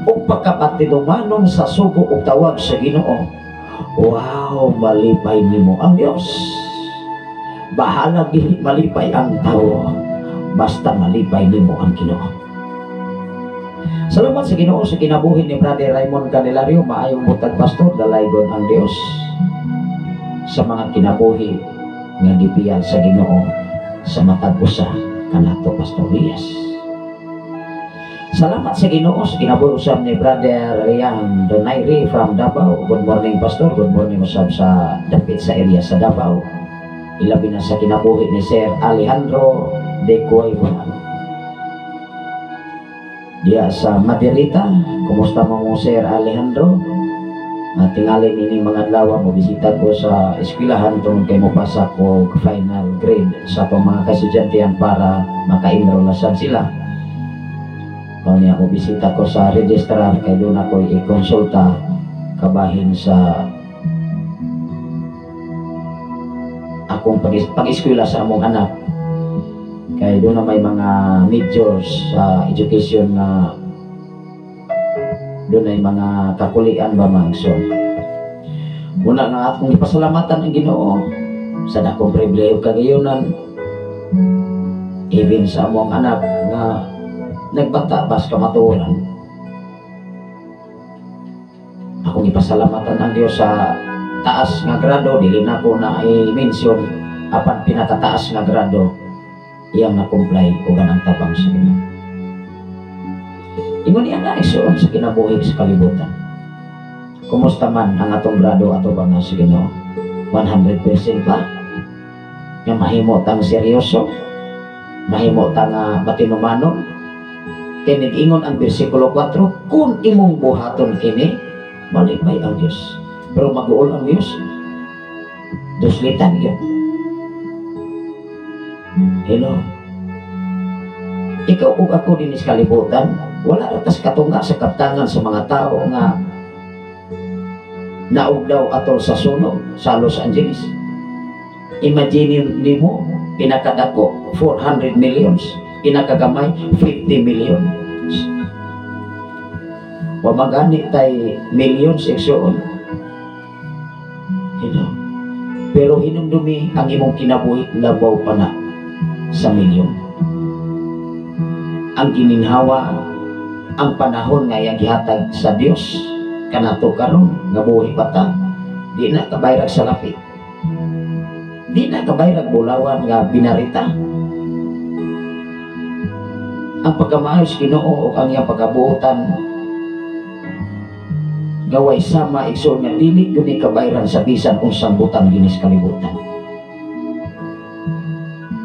ug pagkapatinumanon sa sugo ug tawag sa Ginoo. Wow, malipay nimo ang Dios. Bahala dili malipay ang tao, basta malipay nimo ang Ginoo. Salamat sa Ginoo sa kinabuhi ni Brother Raymond Candelario. Maayong buntag, pastor. Dalaygon ang Dios sa mga kinabuhi nga gipiyal sa Ginoo sa matag usa Kanato, Pastor Elias. Salamat sa Ginoo sa kinabuhi usab ni Brother Rian Donaire from Davao. Good morning, Pastor. Good morning usab sa dapit sa area sa Davao. Ilabi na sa kinabuhi ni Sir Alejandro de Cueva. Diya sa Maderita, kumusta mo mo, Sir Alejandro? Tingali ini mga adlaw mo bisita ko sa eskwelahan tungod kay mo pasa ko final grade sa atong mga kaestudyantehan para maka-enroll na sad sila. Kanya mo bisita ko sa registrar kay doon ako i-konsulta kabahin sa akong pag-eskwela sa among anak. Kay doon na may mga majors sa education na doon ay mga kakulian ba mang. So, una nga akong ipasalamatan ang Ginoo sa dakong pribilehiyo kagayunan, even sa among anak nga nagbata bas kamatuoran. Akong ipasalamatan ang Dios sa taas nga grado, dili na ko na i-mention apan pinakataas nga grado iyang na-comply ug ang tabang sa Ginoo. Ingon niya nga igsuon sa kinabuhi sa kalibutan. Kumusta man ang atong grado ato ba nga sa Ginoo? 100% ba? Nga mahimo tang seryoso? Mahimo tang matinumanon? Kay nag-ingon ang bersikulo 4, kung imong buhaton kini, malipay ang Dios. Pero mag-uol ang Dios, duslitan yun. Hello? Ikaw ug ako dinhi sa kalibutan, wala ra tas katunga sa kaptangan sa mga tao nga naog daw atol sa sunog sa Los Angeles. Imagine nimo, pinakadako 400 millions, pinakagamay 50 million. Wa magani tay millions, igsuon. Hello. Pero hinumdumi ang imong kinabuhi labaw pa na sa milyon. Ang gininhawa, ang panahon nga iyang gihatag sa Dios kanato karon nga buhi pa ta, di na kabayrag sa lapit, di na kabayrag bulawan nga binarita. Ang pagkamaayos Ginoo o ang iyang pagkabuotan gaway sama, igsoon, nga dili gyud ni kabayran sa bisan unsang butang dinhi sa kalibutan.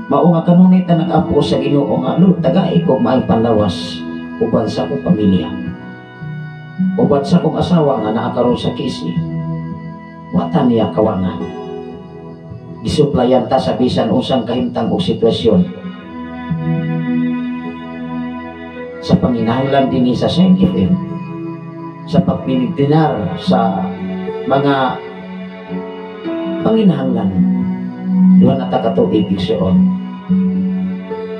Mao nga kanunay ta nag-ampo sa Ginoo nga, "Lord, tagai ko maayong panlawas uban sa akong pamilya, uban sa akong asawa nga naa karon sa QC." Wata niya kawangan, gisuplayan ta sa bisan unsang kahimtang og sitwasyon sa panginahanglan dinhi sa Shine FM, sa pagpinigdinar sa mga panginahanglan. Duha na ta ka tuig, igsuon,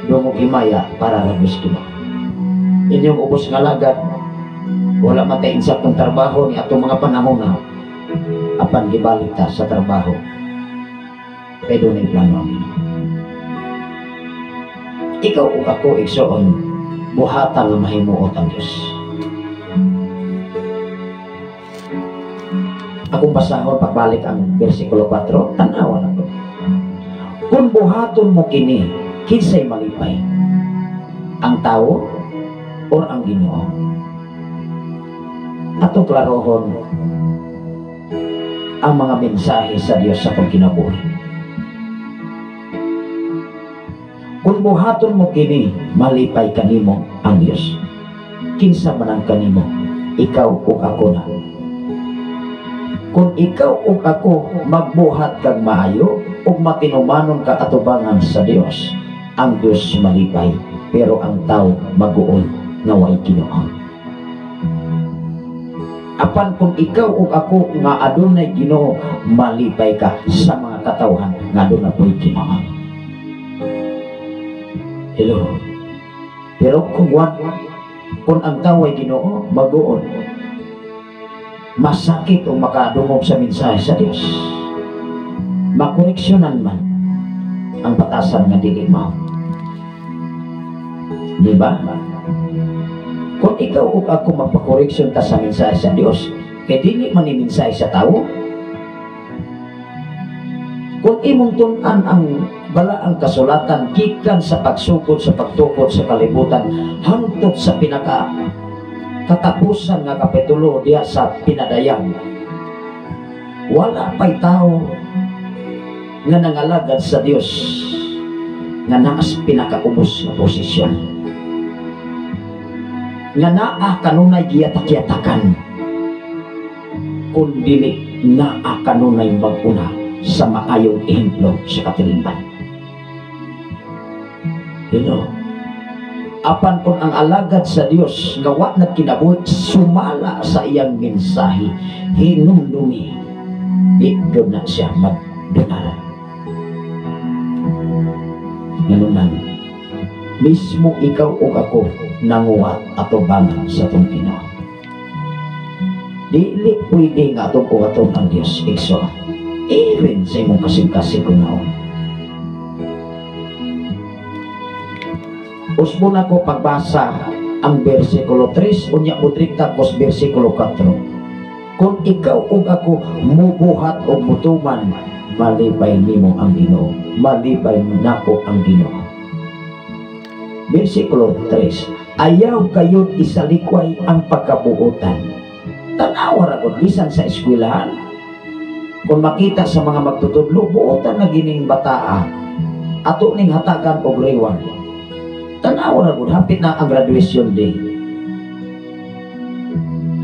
dungog himaya para ra gusto mo. Inyong ubos nga lagad, wala matay insaktong trabaho ni atong mga panahon na, apan gibalik ta sa trabaho. Pero dunay plano ang Ginoo. Ikaw ug ako, igsuon, buhatan nga mahimuot ang Dios. Akong basahon pagbalik ang bersikulo 4, tan-awa na ko. Kung buhaton mo kini, kinsay malipay? Ang tao or ang Ginoo? Atong klarohon ang mga mensahe sa Dios sa pagkinabuhi. Kung buhaton mo kini, malipay kanimo ang Dios. Kinsa man ang kanimo, ikaw ug ako na. Kung ikaw ug ako magbuhat kag maayo ug matinumanon ka atubangan sa Dios, ang Dios malipay, pero ang tao maguol nga way Ginoo. Apan kung ikaw ug ako nga adunay Ginoo, malipay ka sa mga katawhan nga adunay po'y Ginoo. Hello. Pero kung ang tao ay Ginoo, maguol. Masakit o makadungog sa mensahe sa Dios. Makoreksyonan man ang batasan nga dili mao. Di ba? Kung ikaw ug ako magpakoreksyon ta sa mensahe sa Dios, kay dili man ni mensahe sa tao. Kung imong tun-an ang Bala ang kasulatan gikan sa pagsugod sa pagtukod sa kalibutan hangtod sa pinaka katapusan nga kapitulo diha sa Pinadayag, wala pa'y tao nga nangalagad sa Dios nga naas pinakaubos nga posisyon, nga naa kanunay giyatak-yatakan, kun dili naa kanunay mag-una sa maayong ehemplo sa katilingban. Hello. Apan kung ang alagad sa Dios nga wa nagkinabuhi sumala sa iyang mensahe, hinumdumi, di gyud na siya magdunara. Ngano man, mismo ikaw ug ako nanguwat atubangan sa atong Ginoo. Dili pwede nga atong uwaton ang Dios, igsoon. Even sa imong kasing-kasing kung naon. Usbon ako pagbasa ang versikulo 3, unya modrikta kos versikulo 4. Kung ikaw ug ako mubuhat og mutuman, malipay nimo ang Ginoo, malipay nako ang Ginoo. Versikulo 3, ayaw kayon isalikway ang pagkabuotan. Tanawa ra gud bisan sa eskwelahan. Kung makita sa mga magtutudlo, buotan na gining bataa, ato ning hatagan og reward. Tanawa ra gud, hapit na ang graduation day.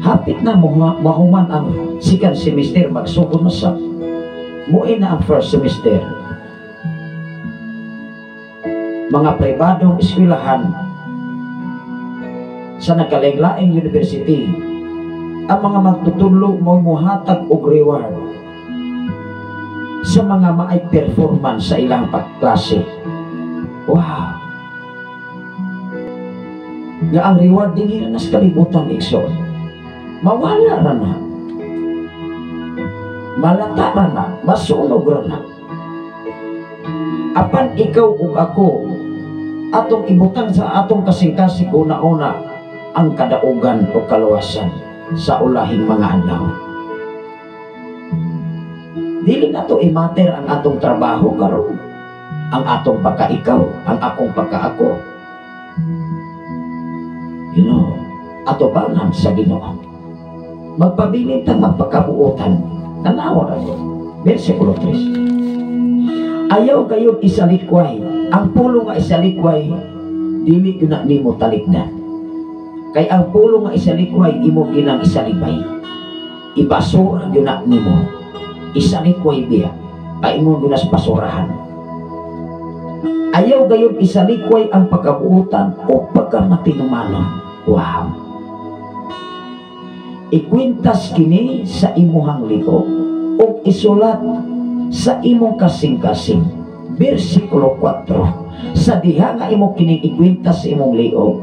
Hapit na mahuman ang second semester, magsugod na sa muin na ang first semester. Mga pribadong eskwelahan sa nagkalaing-laing university, ang mga magtutudlo mo muhatag og reward sa mga maay performance sa ilang pagklase. Wow! Nga ang reward dinhi na sa kalibutan, igsoon. Mawala ra na. Malata ra na, masunog ra na. Apan ikaw ug ako atong ibutang sa atong kasing-kasing una-una ang kadaugan o kaluwasan sa ulahing mga adlaw. Dili na to i-matter ang atong trabaho karon, ang atong pagka-ikaw, ang akong pagka-ako. You know, atubangan sa Ginoo. Magpabilin ta magpakabuotan. Tanawa na to. Versikulo 3. Ayaw kayo isalikway. Ang pulo nga isalikway, dili yun na nimo talikdan. Kay ang pulo nga isalikway, imo ginang isalibay. Ibasura yun na nimo. Isalikway biya. Paingon yun na sa basurahan. Ayaw gayon isalikway ang pagkabuotan o pagkamatinumanon. Wow! Ikwintas kini sa imuhang ligo o isulat sa imong kasing-kasing. Versikulo 4. Sa diha nga imo kining ikwintas sa imong liog,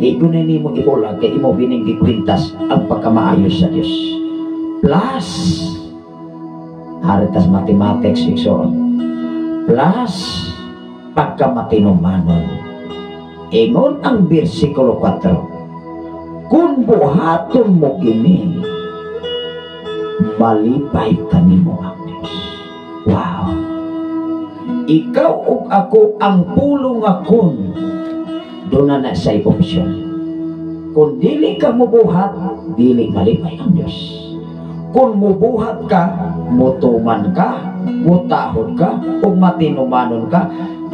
di ko na nimo ibulag kay imo bining gikwintas ang pagkamaayo sa Dios. Plus, haritas mathematics igsoon. Plus, pagkamatinumanon. Ingon ang versikulo 4. Kung buhaton mo kini, malipay kanimo ang Dios. Wow! Ikaw ug ako ang pulong nga kun, doon na na sa opsyon. Kung dili ka mubuhat, dili malipay ang Dios. Kung mubuhat ka, mutuman ka, mutahod ka, ug matinumanon ka,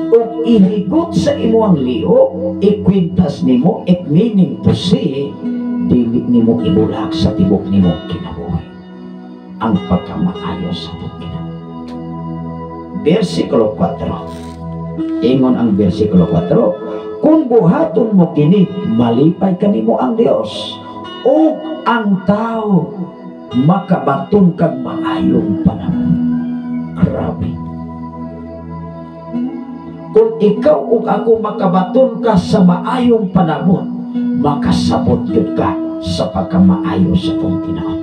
ug ihigot sa imong liog, ikwintas nimo, it meaning to say, dili nimo ibulag sa tibok nimo kinabuhi ang pagkamaayo sa atong kinabuhi. Versikulo 4. Ingon ang versikulo 4, kung buhaton mo kini, malipay kanimo ang Dios, ug ang tao makabaton kag maayong panahon. Grabe. Kung ikaw ug ako makabaton ka sa maayong panahon, makasabot gyud ka sa pagkamaayo sa atong Ginoo.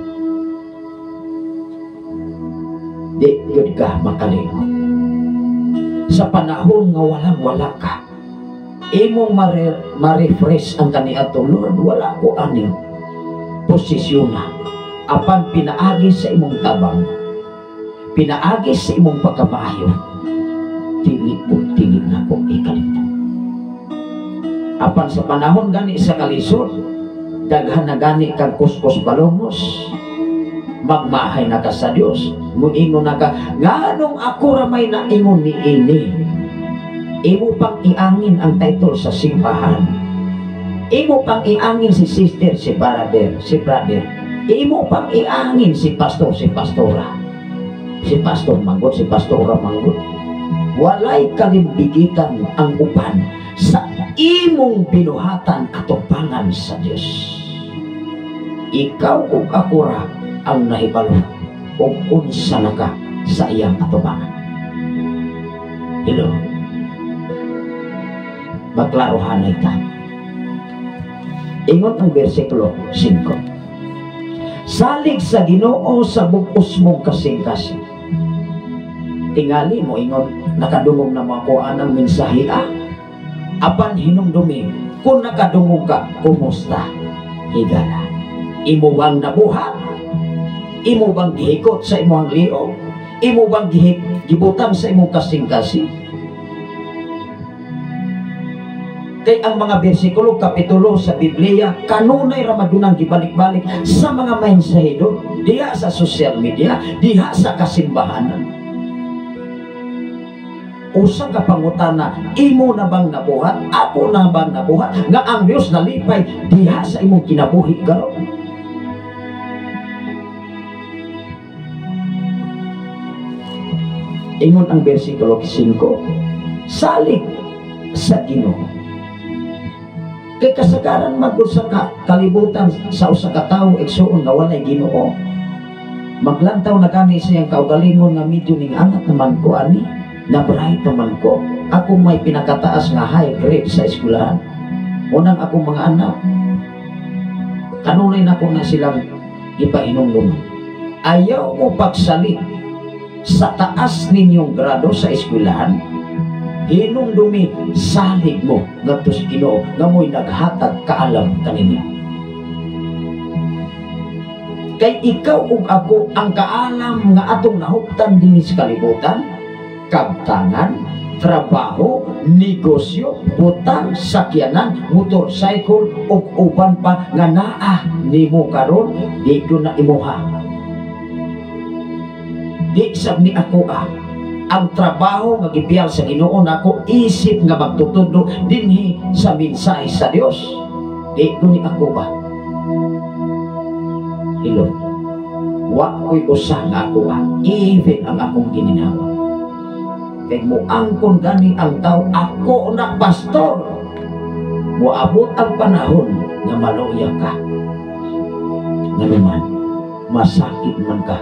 Di gyud ka makalingon. Sa panahon nga walang-wala ka, imong ma-refresh ang kaniadto, Lord, wala ko aning posisyon na. Apan pinaagi sa imong tabang, pinaagi sa imong pagkamaayo, Dili ug dili nako ikalimtan. Apan sa panahon gani sa kalisod, daghan na gani kag kuskus balongos, magmahay na ka sa Dios, muingon na ka, "Nganong ako ra may naingon ni ini?" Imo pang iangin ang title sa simbahan. Imo pang iangin si sister, si brother, si brother. Imo pang iangin si pastor, si pastora. Si pastor manggod, si pastora manggod. Walay kalimbigitan ang uban sa imong binuhatan atubangan sa Dios. Ikaw ug ako ra ang nahibalo ug unsa na ka sa iyang atubangan. Hello. Magklarohanay ta. Ingon ang bersikulo 5. Salig sa Ginoo sa bug-os mong kasing-kasing. Tingali mo ingon, "Nakadungog na mo ako anang mensahe ah." Apan hinumdumi, kung nakadungog ka, kumusta? Higala. Imo bang nabuhat? Imo bang gihikot sa imong liog? Imo bang gibutang sa imong kasing-kasing? Kay ang mga bersikulo, kapitulo sa Biblia, kanunay ra madunang gibalik-balik sa mga mensahero, diha sa social media, diha sa kasimbahanan. Usa ka pangutana, imo na bang nabuhat? Ako na bang nabuhat? Nga ang Dios nalipay diha sa imong kinabuhi karon. Ingon ang bersikulo 5, salig sa Ginoo. Kay kasagaran magud sa kalibutan sa usa ka tawo igsuon nga walay Ginoo. Maglantaw na gani sa iyang kaugalingon nga medyo ning angat naman ko ani, na bright naman ko. Ako may pinakataas nga high grade sa eskwelahan. Unang akong mga anak, kanunay nako na silang ipahinumduman. Ayaw mo pagsalig sa taas ninyong grado sa eskwelahan, hinumdumi salig mo ngadto sa Ginoo nga mo'y naghatag kaalam kaninyo. Kay ikaw ug ako ang kaalam nga atong nahuptan dinhi sa kalibutan, kabtangan, trabaho, negosyo, butang, sakyanan, motorcycle ug uban pa nga naa nimo karon, di ko na imuha. Di sab ni ako ah. Ang trabaho nga gibiyal sa Ginoo nako isip nga magtutudlo dinhi sa mensahe sa Dios. Di ko ni ako ba. Hello. Wa ko'y usa nga ako ah. Even ang akong gininhawa. Kay moangkon gani ang tao, ako na pastor. Moabot ang panahon nga maluya ka. Nganuman, masakit man ka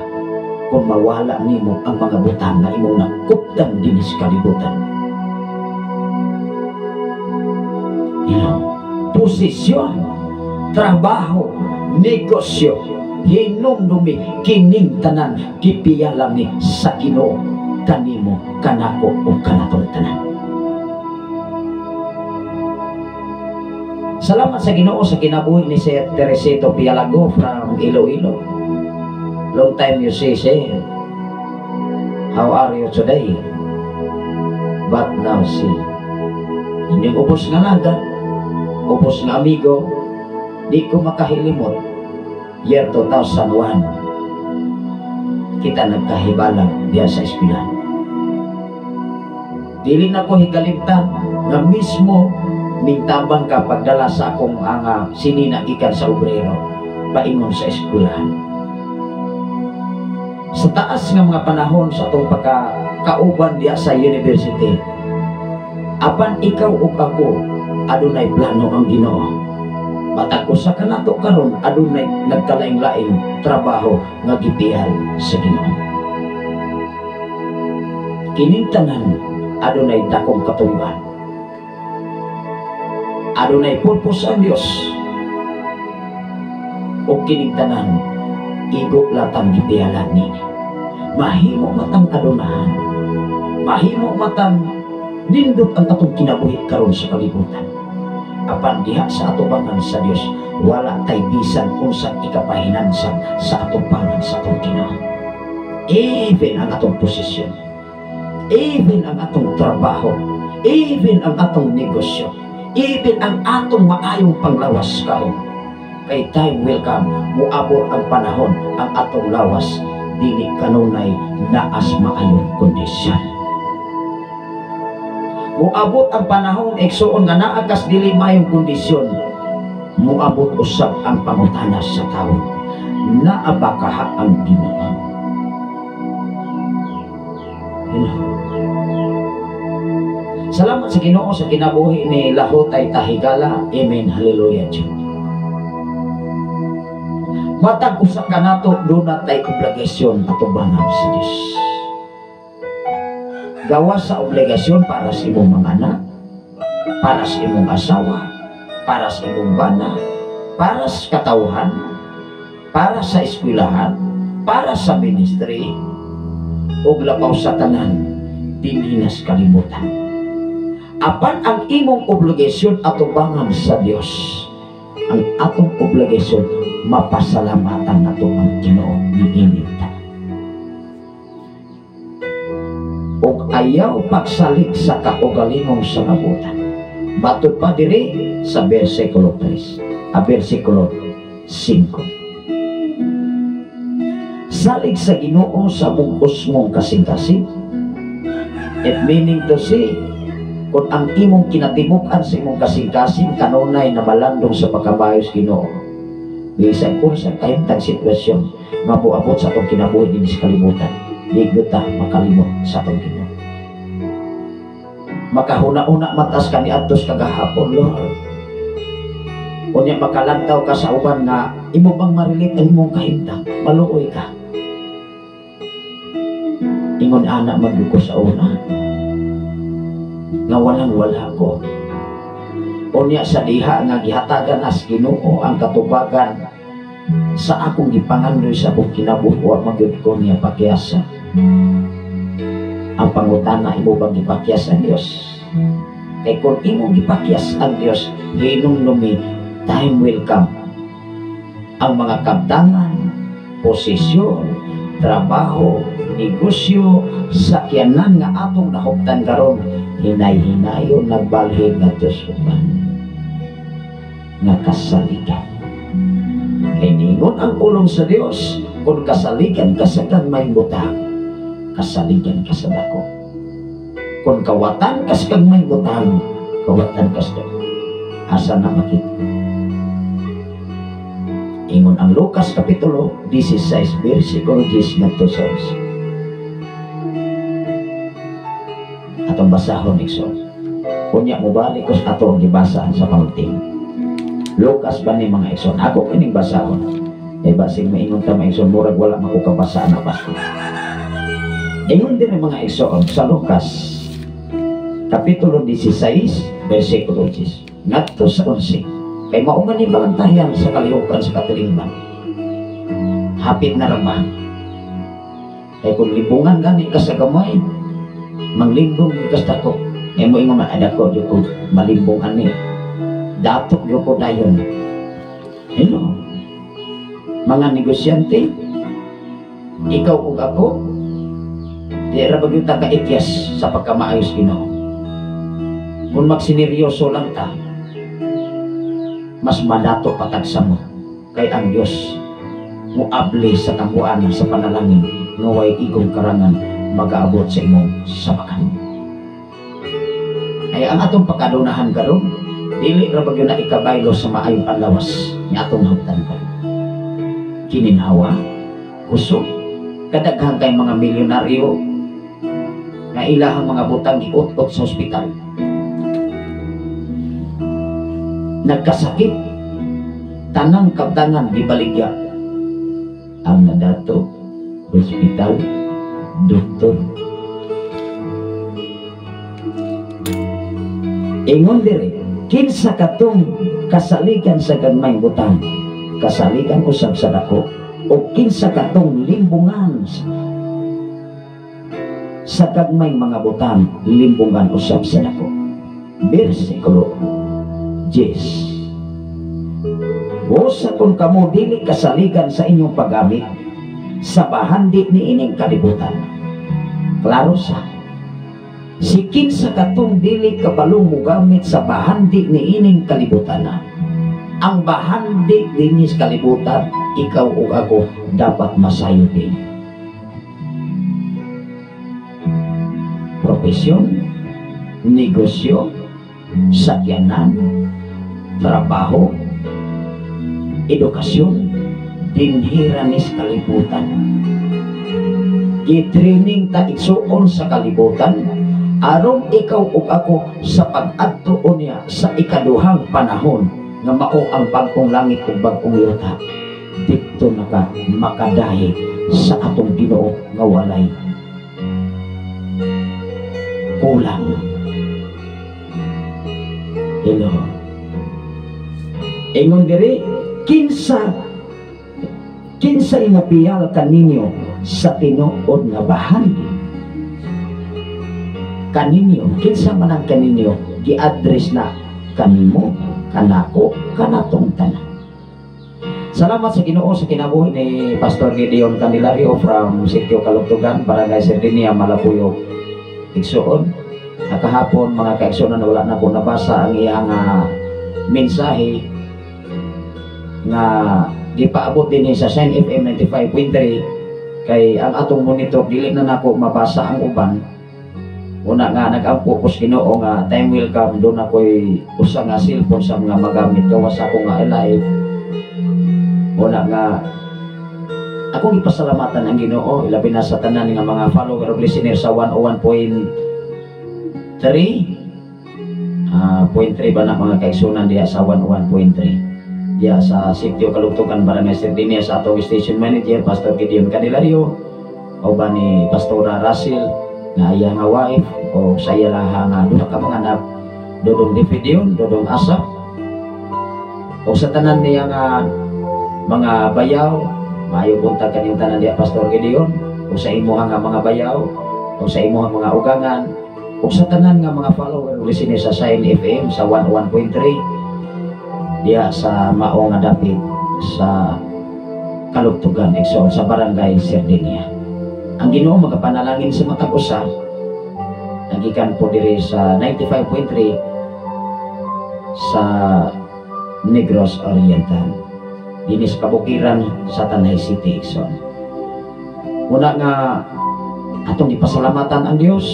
kung mawala nimo ang mga butang nga imong nakuptan dinhi sa kalibutan. Hello. Posisyon, trabaho, negosyo, hinumdumi kining tanan gipiyalam ni sa Ginoo kanimo, kanako ug kanatong tanan. Salamat sa Ginoo sa kinabuhi ni Sir Teresito Pialago from Iloilo. Long time you see, sir. How are you today? But now see. Inyong ubos nga naga, ubos nga amigo, di ko makahilimot. Year 2001, kita nagkahibalang diya sa eskwelahan. Dili na ko higalimtan nga mismo mintabang ka pagdala sa akong anga sinina gikan sa obrero paingon sa eskwelahan. Sa taas nga mga panahon sa atong pagkakauban diya sa university, apan ikaw ug ako adunay plano ang Ginoo. Matag usa ka nato karon adunay nagkalain-laing trabaho nga gipihal sa Ginoo. Kining tanan adunay dakong katuyuan. Adunay purpose ang Dios. Ug kining tanan igo latang gipihalan nini. Mahimo matang adunahan, mahimo matang nindot ang atong kinabuhi karon sa kalibutan. Apan diha sa atubangan sa Dios, wala tay bisan unsang ikapahinansan sa atubangan sa atong Ginoo. Even ang atong posisyon, Even ang atong trabaho, even ang atong negosyo, even ang atong maayong panglawas karon. Kay time will come, muabot ang panahon, ang atong lawas dili kanunay naas maayong kondisyon. Muabot ang panahon, igsuon, nga naa kas dili maayong kondisyon. Muabot usab ang pangutana sa tao, "Naa ba kaha ang Ginoo?" Yun. Salamat sa Ginoo sa kinabuhi ni Lahutay Tahigala. Amen. Hallelujah. Diyos. Matag usa kanato duna tay obligasyon atubangan sa Dios. Gawas sa obligasyon para sa imong mga anak, para sa imong asawa, para sa imong bana, para sa katawhan, para sa eskwelahan, para sa ministry, ug labaw sa tanan, dili nas kalimutan. Apan ang imong obligasyon atubangan sa Dios, ang atong obligasyon mapasalamatan nato ang Ginoo niining tanan. Ug ayaw pagsalig sa kaugalingong sangabutan. Matod pa diri sa versikulo 3, a versikulo 5. Salig sa Ginoo sa bugos mong kasing-kasing. It meaning to say, kung ang imong kinatibuk-an sa imong kasing-kasing kanunay na malandong sa pagkabayos Ginoo, bisan kung sa kahimtang sitwasyon nga moabot sa atong kinabuhi dinhi sa kalibutan, di gyud ta makalimot sa atong Ginoo. Makahuna-una matas kaniadtos kagahapon, Lord. Unya makalantaw ka sa uban nga imo bang ma-relate ang imong kahimtang, maluoy ka. Ingon ana man ko sa una nga walang wala ko. Unya sa diha nga gihatagan as Ginoo ang katubagan sa akong gipangandoy sa akong kinabuhi, wa magyud ko niya pakyasa. Ang pangutana, imo bang gipakyas ang Dios? Kay kung imong gipakyas ang Dios, hinumdumi, time will come. Ang mga kabtangan, posisyon, trabaho, negosyo, sakyanan nga atong nahuptan karon, hinay-hinayon nagbalhin ngadto sa uban nga kasaligan. Kay ningon ang pulong sa Dios, kung kasaligan ka sa gagmayng butang, kasaligan ka sa dako. Kung kawatan ka sa gagmayng butang, kawatan ka sa dako. Asa na makita? Ingon ang Lucas Kapitulo 16, versikulo 10 ngadto sa 11. Atong basahon, igsoon. Unya mobalik ko sa ato ang gibasa sa pangulting. Lucas ba ni, mga igsoon? Ako kining basahon. Kay basig maingon ta, mga igsoon, murag wala mako kabasa na ba. Ingon din ang mga igsoon sa Lucas Kapitulo 16, versikulo 10 ngadto sa 11. Kay mao man ni balantayan sa kalihukan sa katilingban. Hapit na ra ba? Kay kung libungan gani ka sa gamay, manglimbong ka sa dako. Eh mo ingon man dako jud ko malimbong ani. Datok jud ko dayon. Hello. Mga negosyante, ikaw ug ako, di ra ba gyud ta kaikyas sa pagkamaayos Ginoo? Kung magsineryoso lang ta, mas madato patagsa mo kay ang Dios muabli sa kakuan sa panalangin nga way igong karangan magaabot sa imong sabakan. Ay ang atong pagkadunahan karon, dili ra ba gyud na ikabaylo sa maayong panlawas nga atong nahuptan karon. Kininhawa, kusog, kadaghan kay mga milyonaryo nga ilahang mga butang giut-ut sa ospital. Nagkasakit, tanang kabtangan gibaligya. Ang nadato, hospital, doktor. Ingon diri, kinsa katong kasaligan sa gagmayng butang, kasaligan usab sa dako, o kinsa katong limbungan sa gagmayng mga butang, limbungan usab sa dako. Bersikulo 10. Busa kung kamo dili kasaligan sa inyong paggamit sa bahandi ni ining kalibutan. Klaro sa. Si kinsa katong dili kabalong mogamit sa bahandi ni ining kalibutan na. Ang bahandi dinis kalibutan, ikaw ug ako dapat masayod din. Profesyon, negosyo, sakyanan, trabaho, edukasyon, dinhira nis kalibutan. Gitraining ta, igsuon, sa kalibutan aron ikaw ug ako sa pag-adto niya sa ikaduhang panahon nga mao ang bag-ong langit ug bag-ong yuta, didto naka makadahi sa atong Ginoo nga walay kulang. Hello. Ingon diri, kinsa kinsay mopiyal kaninyo sa tinuod nga bahandi? Kaninyo, kinsa man ang kaninyo, gi-address na kanimo, kanako, kanatong tanan. Salamat sa Ginoo sa kinabuhi ni Pastor Gideon Candelario from Sitio Kalugtugan, Barangay Sardinia, Malabuyoc. Igsuon, kahapon, mga kaigsuonan, wala na ko nabasa ang iyang mensahe nga gipaabot din sa Shine FM 95.3 kay ang atong monitor, dili na nako mabasa ang uban. Una nga nag-ampo ko sa Ginoo nga time will come doon ako'y usa nga cellphone sa mga magamit gawas ako nga live. Una nga akong ipasalamatan ang Ginoo, ilabi na sa tanan nga mga follower ug listener sa 101.3, point 3 ba na, mga kaigsunan, diha sa 101.3 diha sa Sitio Kalugtugan, Barangay Sardinia, sa atong station manager, Pastor Gideon Candelario, o ba ni Pastora Russell nga iya nga wife, o sa iya laha nga duha ka mga anak, Dodong Dividion, Dodong Asap, o sa tanan niya nga mga bayaw. Maayo buntag kaninyong tanan diha, Pastor Gideon, o sa imuha nga mga bayaw, o sa imuha mga ugangan, o sa tanan nga mga follower ug listener sa Shine FM sa 101.3 diha sa mao nga dapit sa Kalugtugan, igsoon, sa Barangay Sardinia. Ang Ginoo magapanalangin sa matag usa nagikan po diri sa 95.3 sa Negros Oriental, dinhi sa kabukiran sa Tanay City, igsoon. Una nga atong ipasalamatan ang Dios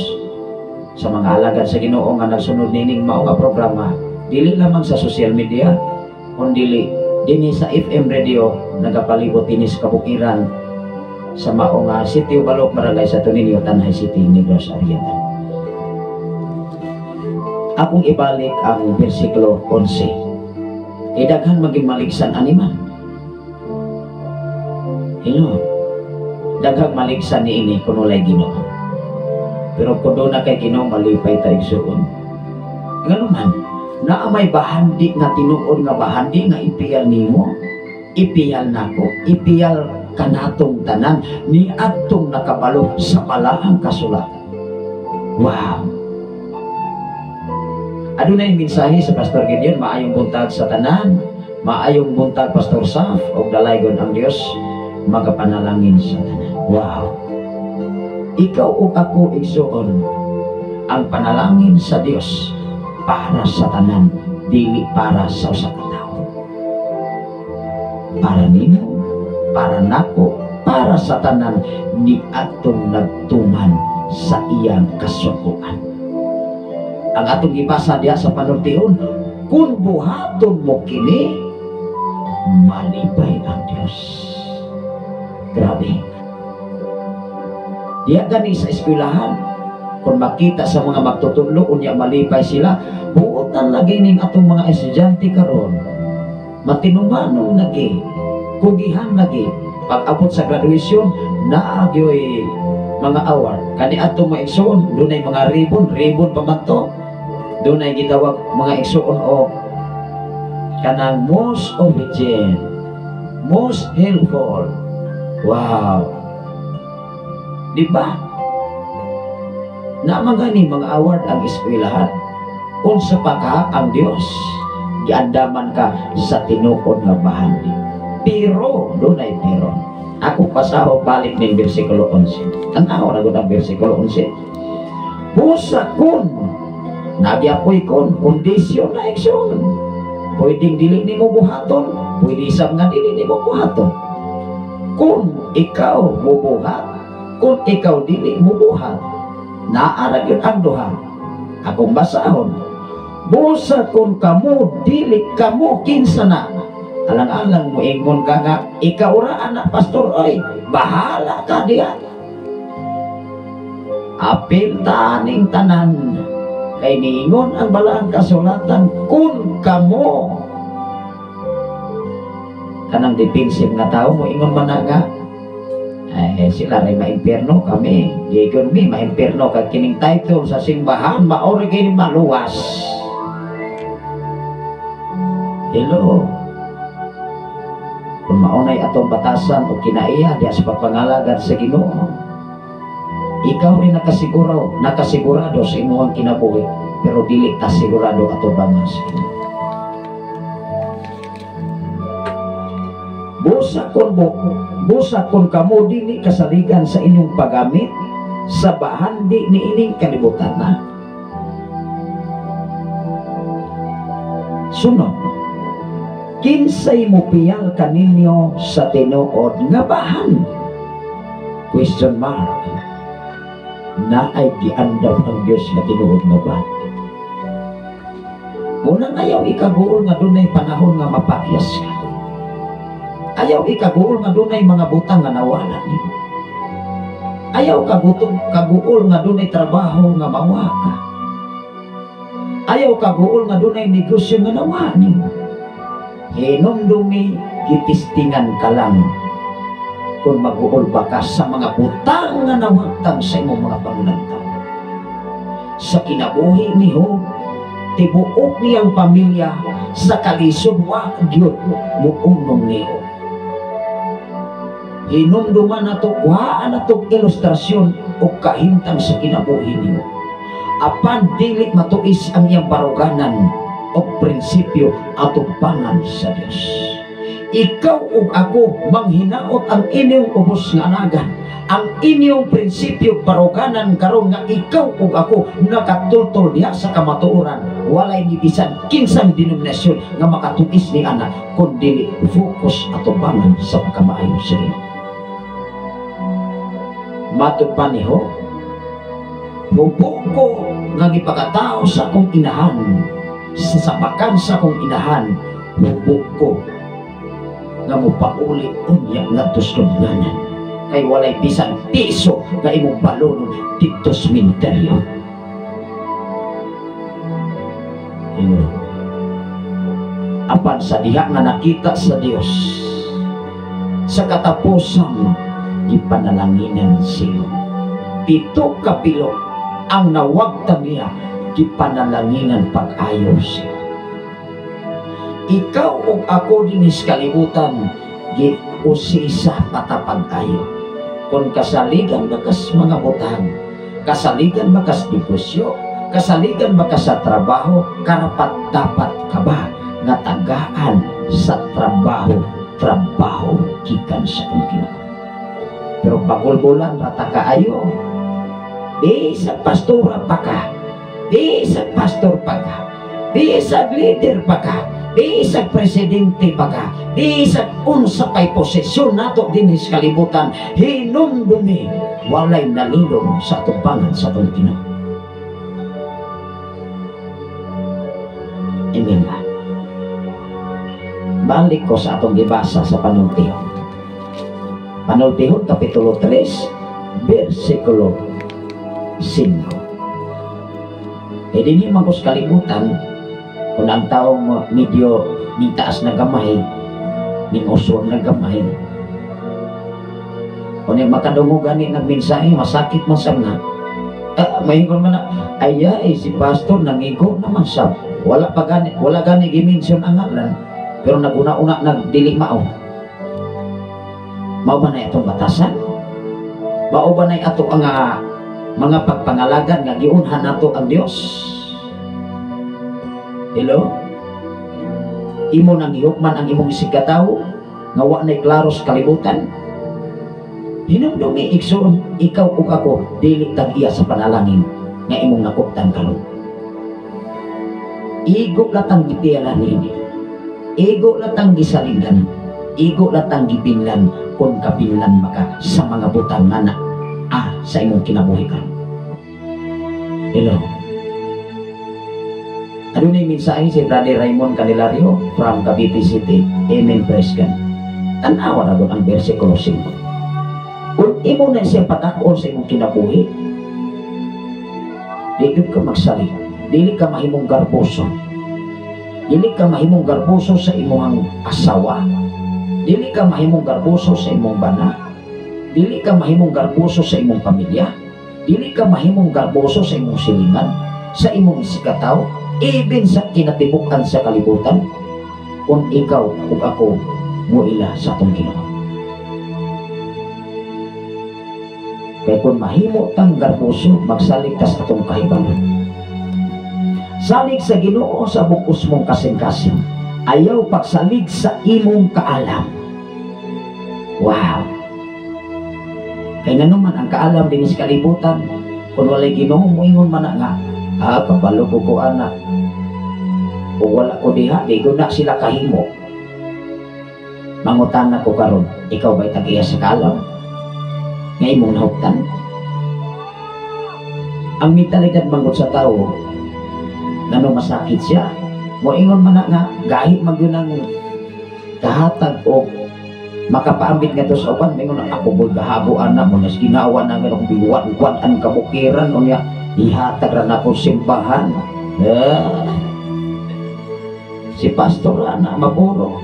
sa mga alagad sa Ginoo nga nagsunod nining mao nga programa, dili lamang sa social media kundi dinhi sa FM radio nagapalibot dinhi sa kabukiran sa mao nga Sitio Balok, Barangay Santo Niño, Tanay City, Negros Oriental. Akong ibalik ang bersikulo 11. Kay daghan maging maligsan ani man. Hello. Daghang maligsan niini kun walay Ginoo. Pero kung doon na kay Ginoo, malipay ta, igsuon. Ngano man, naa may bahandi nga tinuod nga bahandi nga ipiyal nimo, ipiyal nako, ipiyal kanatong tanan ni adtong nakabalo sa balaang kasulatan. Wow! Adunay mensahe sa Pastor Gideon. Maayong buntag sa tanan, maayong buntag, Pastor Saf, og dalaygon ang Dios magapanalangin sa tanan. Wow! Ikaw ug ako, igsuon, ang panalangin sa Dios para sa tanan, dili para sa usa ka tawo. Para nimo, para nako, para sa tanan ni atong nagtuman sa iyang kasuguan. Ang atong gibasa diha sa panultihon, kung buhaton mo kini, malipay ang Dios. Grabe. Diha gani sa eskwelahan, kung makita sa mga magtutudlo, unya malipay sila, buotan lagi ning atong mga estudyante karon. Matinumanon lagi, kugihan lagi. Pag abot sa graduation, naa gyoy mga award. Kani atong mga igsuon, dunay mga ribbon, ribbon pa man to. Dunay gitawag, mga igsuon, o kanang most obedient, most helpful. Wow. Di ba? Naa man gani mga award ang eskwelahan. Unsa pa ka ang Dios, giandaman ka sa tinuod nga bahandi. Pero, dunay pero. Ako pasaho balik ning bersikulo 11. Tanaw na gud ang bersikulo 11. Busa kun nagyapoy kun kondisyon na aksyon. Pwedeng dili nimo buhaton, pwede sab nga dili nimo buhaton. Kung ikaw mubuhat, kung ikaw dili mubuhat, naa ra gyud ang duha. Akong basahon. Busa kung kamo dili kamo kinsa na. Alang-alang mo ingon ka nga ikaw ra anak pastor, oy, bahala ka diha. Apil taning tanan kay niingon ang balaang kasulatan kung kamo kanang defensive nga tao mo ingon man na nga eh, sila ray maimpierno, kami gigon mi maimpierno kag kining title sa simbahan mao ra kini maluwas. Hello, kung maunay atong batasan o kinaiya diya sa pagpangalagad sa Ginoo, ikaw rin nakasigurado sa imuhang kinabuhi, pero dili ta sigurado ato bangan sa Ginoo. Busa kun kamo dili kasaligan sa inyong paggamit sa bahandi niining kalibutan na. Sunod, kinsay mopiyal kaninyo sa tinuod nga bahan? Question mark. Na ay giandam ang Dios nga tinuod nga bahan. Unang ayaw ikaguol nga dunay panahon nga mapakyas ka. Ayaw ikaguol nga dunay mga butang nga nawala nimo. Ayaw kaguol nga dunay trabaho nga mawa ka. Ayaw kaguol nga dunay negosyo nga nawa nimo. Hinumdumi gitistingan ka lang kung mag-uol ba ka sa mga butang nga nawagtang sa imong mga panglantaw. Sa kinabuhi ni Job, tibuok niyang pamilya sa kalisod wa gyud muunong niyo. Hinumduman nato, kuhaan nato ilustrasyon o kahimtang sa kinabuhi niyo. Apan dili matuis ang iyang baruganan o prinsipyo atubangan sa Dios. Ikaw ug ako manghinaot ang inyong ubos nga anagan, ang inyong prinsipyo baruganan karon nga ikaw ug ako nakatultol diha sa kamatuoran. Walay ni bisan kinsang denominasyon nga makatuis ni ana kun dili focus atubangan sa pagkamaayo sa Ginoo. Matud pa ni Job, hubo ko nga gipakatao sa akong inahan, sa sapakan sa akong inahan, hubo ko nga mopauli unya ngadto sa lubnganan. Kay walay bisan piso nga imong balonon didto sa sementeryo. Apan sa diha nga nakita sa Dios, sa katapusan gipanalanginan siya. 7 ka pilo ang nawagtan niya, gipanalanginan pag-ayo siya. Ikaw ug ako dinis kalibutan, giusisa patapag-ayo. Kung kasaligan bakas mga butang, kasaligan bakas negosyo, kasaligan bakas sa trabaho, karapat dapat ka ba nga tagaan sa trabaho, trabaho gikan sa akong Ginoo. Pero pagulbulan rata kaayo, bisag pastora pa ka, bisag pastor pa ka, bisag leader pa ka, bisag presidente pa ka, bisag unsa pay posesyon nato dinhi sa kalibutan, hinumdumi walay nalilong sa atubangan sa atong Ginoo. Amen ba? Balik ko sa atong gibasa sa Panultihon. Panultihon, Kapitulo 3, versikulo 5. E dinhi man ko sa kalibutan, kung ang taong medyo nitaas na gamay, ningusor na gamay, kung yung makadungog gani nagmensahe, masakit man sa nga. Mahingon man na, ay, si pastor nangigo naman siya. Wala pa gani, wala gani gimension ang ngalan, pero naguna-una nagdili mao. Mao ba na itong batasan? Mao ba na ato ang mga pagpangalagan nga giunhan nato ang Dios? Hello? Imo nang gihukman ang imong isigkatawo nga wa nay klaro sa kalibutan. Hinumdumi igsoon, ikaw ug ako dili tag-iya sa panalangin. nga imong nakuptan karon. Igo latang gipiyalan niini. Igo latang gisaligan. Igo latang gibinlan kung kabinlan maka sa mga butang nga na sa imong kinabuhi karon. Hello. Adunay mensahe si Brother Raymond Candelario from Cavite City. Amen, praise God. Tan-awa ra gud ang versikulo 5. Kung imo na siyang patak-on sa imong kinabuhi, di gyud ka magsali. Dili ka mahimong garboso. Dili ka mahimong garboso sa imong asawa. Dili ka mahimong garboso sa imong bana. Dili ka mahimong garboso sa imong pamilya. Dili ka mahimong garboso sa imong silingan, sa imong isikataw, even sa kinatibuk-an sa kalibutan, kung ikaw ug ako muila sa atong Ginoo. Kaya kung mahimo tang garboso, magsalig ta sa atong kahibalo. Salig sa Ginoo sa bukos mong kasing-kasing. Ayaw pagsalig sa imong kaalam. Wow! Kaya nga naman, ang kaalam din sa kalibutan, kung walay Ginoo, muingon man na nga, kabalo ko ko anak. Kung wala ko diha, di ko na sila kahimo. Mangutan na ko karon, ikaw ba'y tag-iya sa kaalam? Nga imong nahuptan? Ang mentalidad manggod sa tao, ngano masakit siya, moingon man na nga, gahi man gyud ang kahatag o makapaambit nga to sa uban, moingon na, ako boy gahabo anak mo, nas ginawa na nga akong biwan-wan ang kabukiran, unya, ihatag ra nako simbahan. Si pastor ana maburo.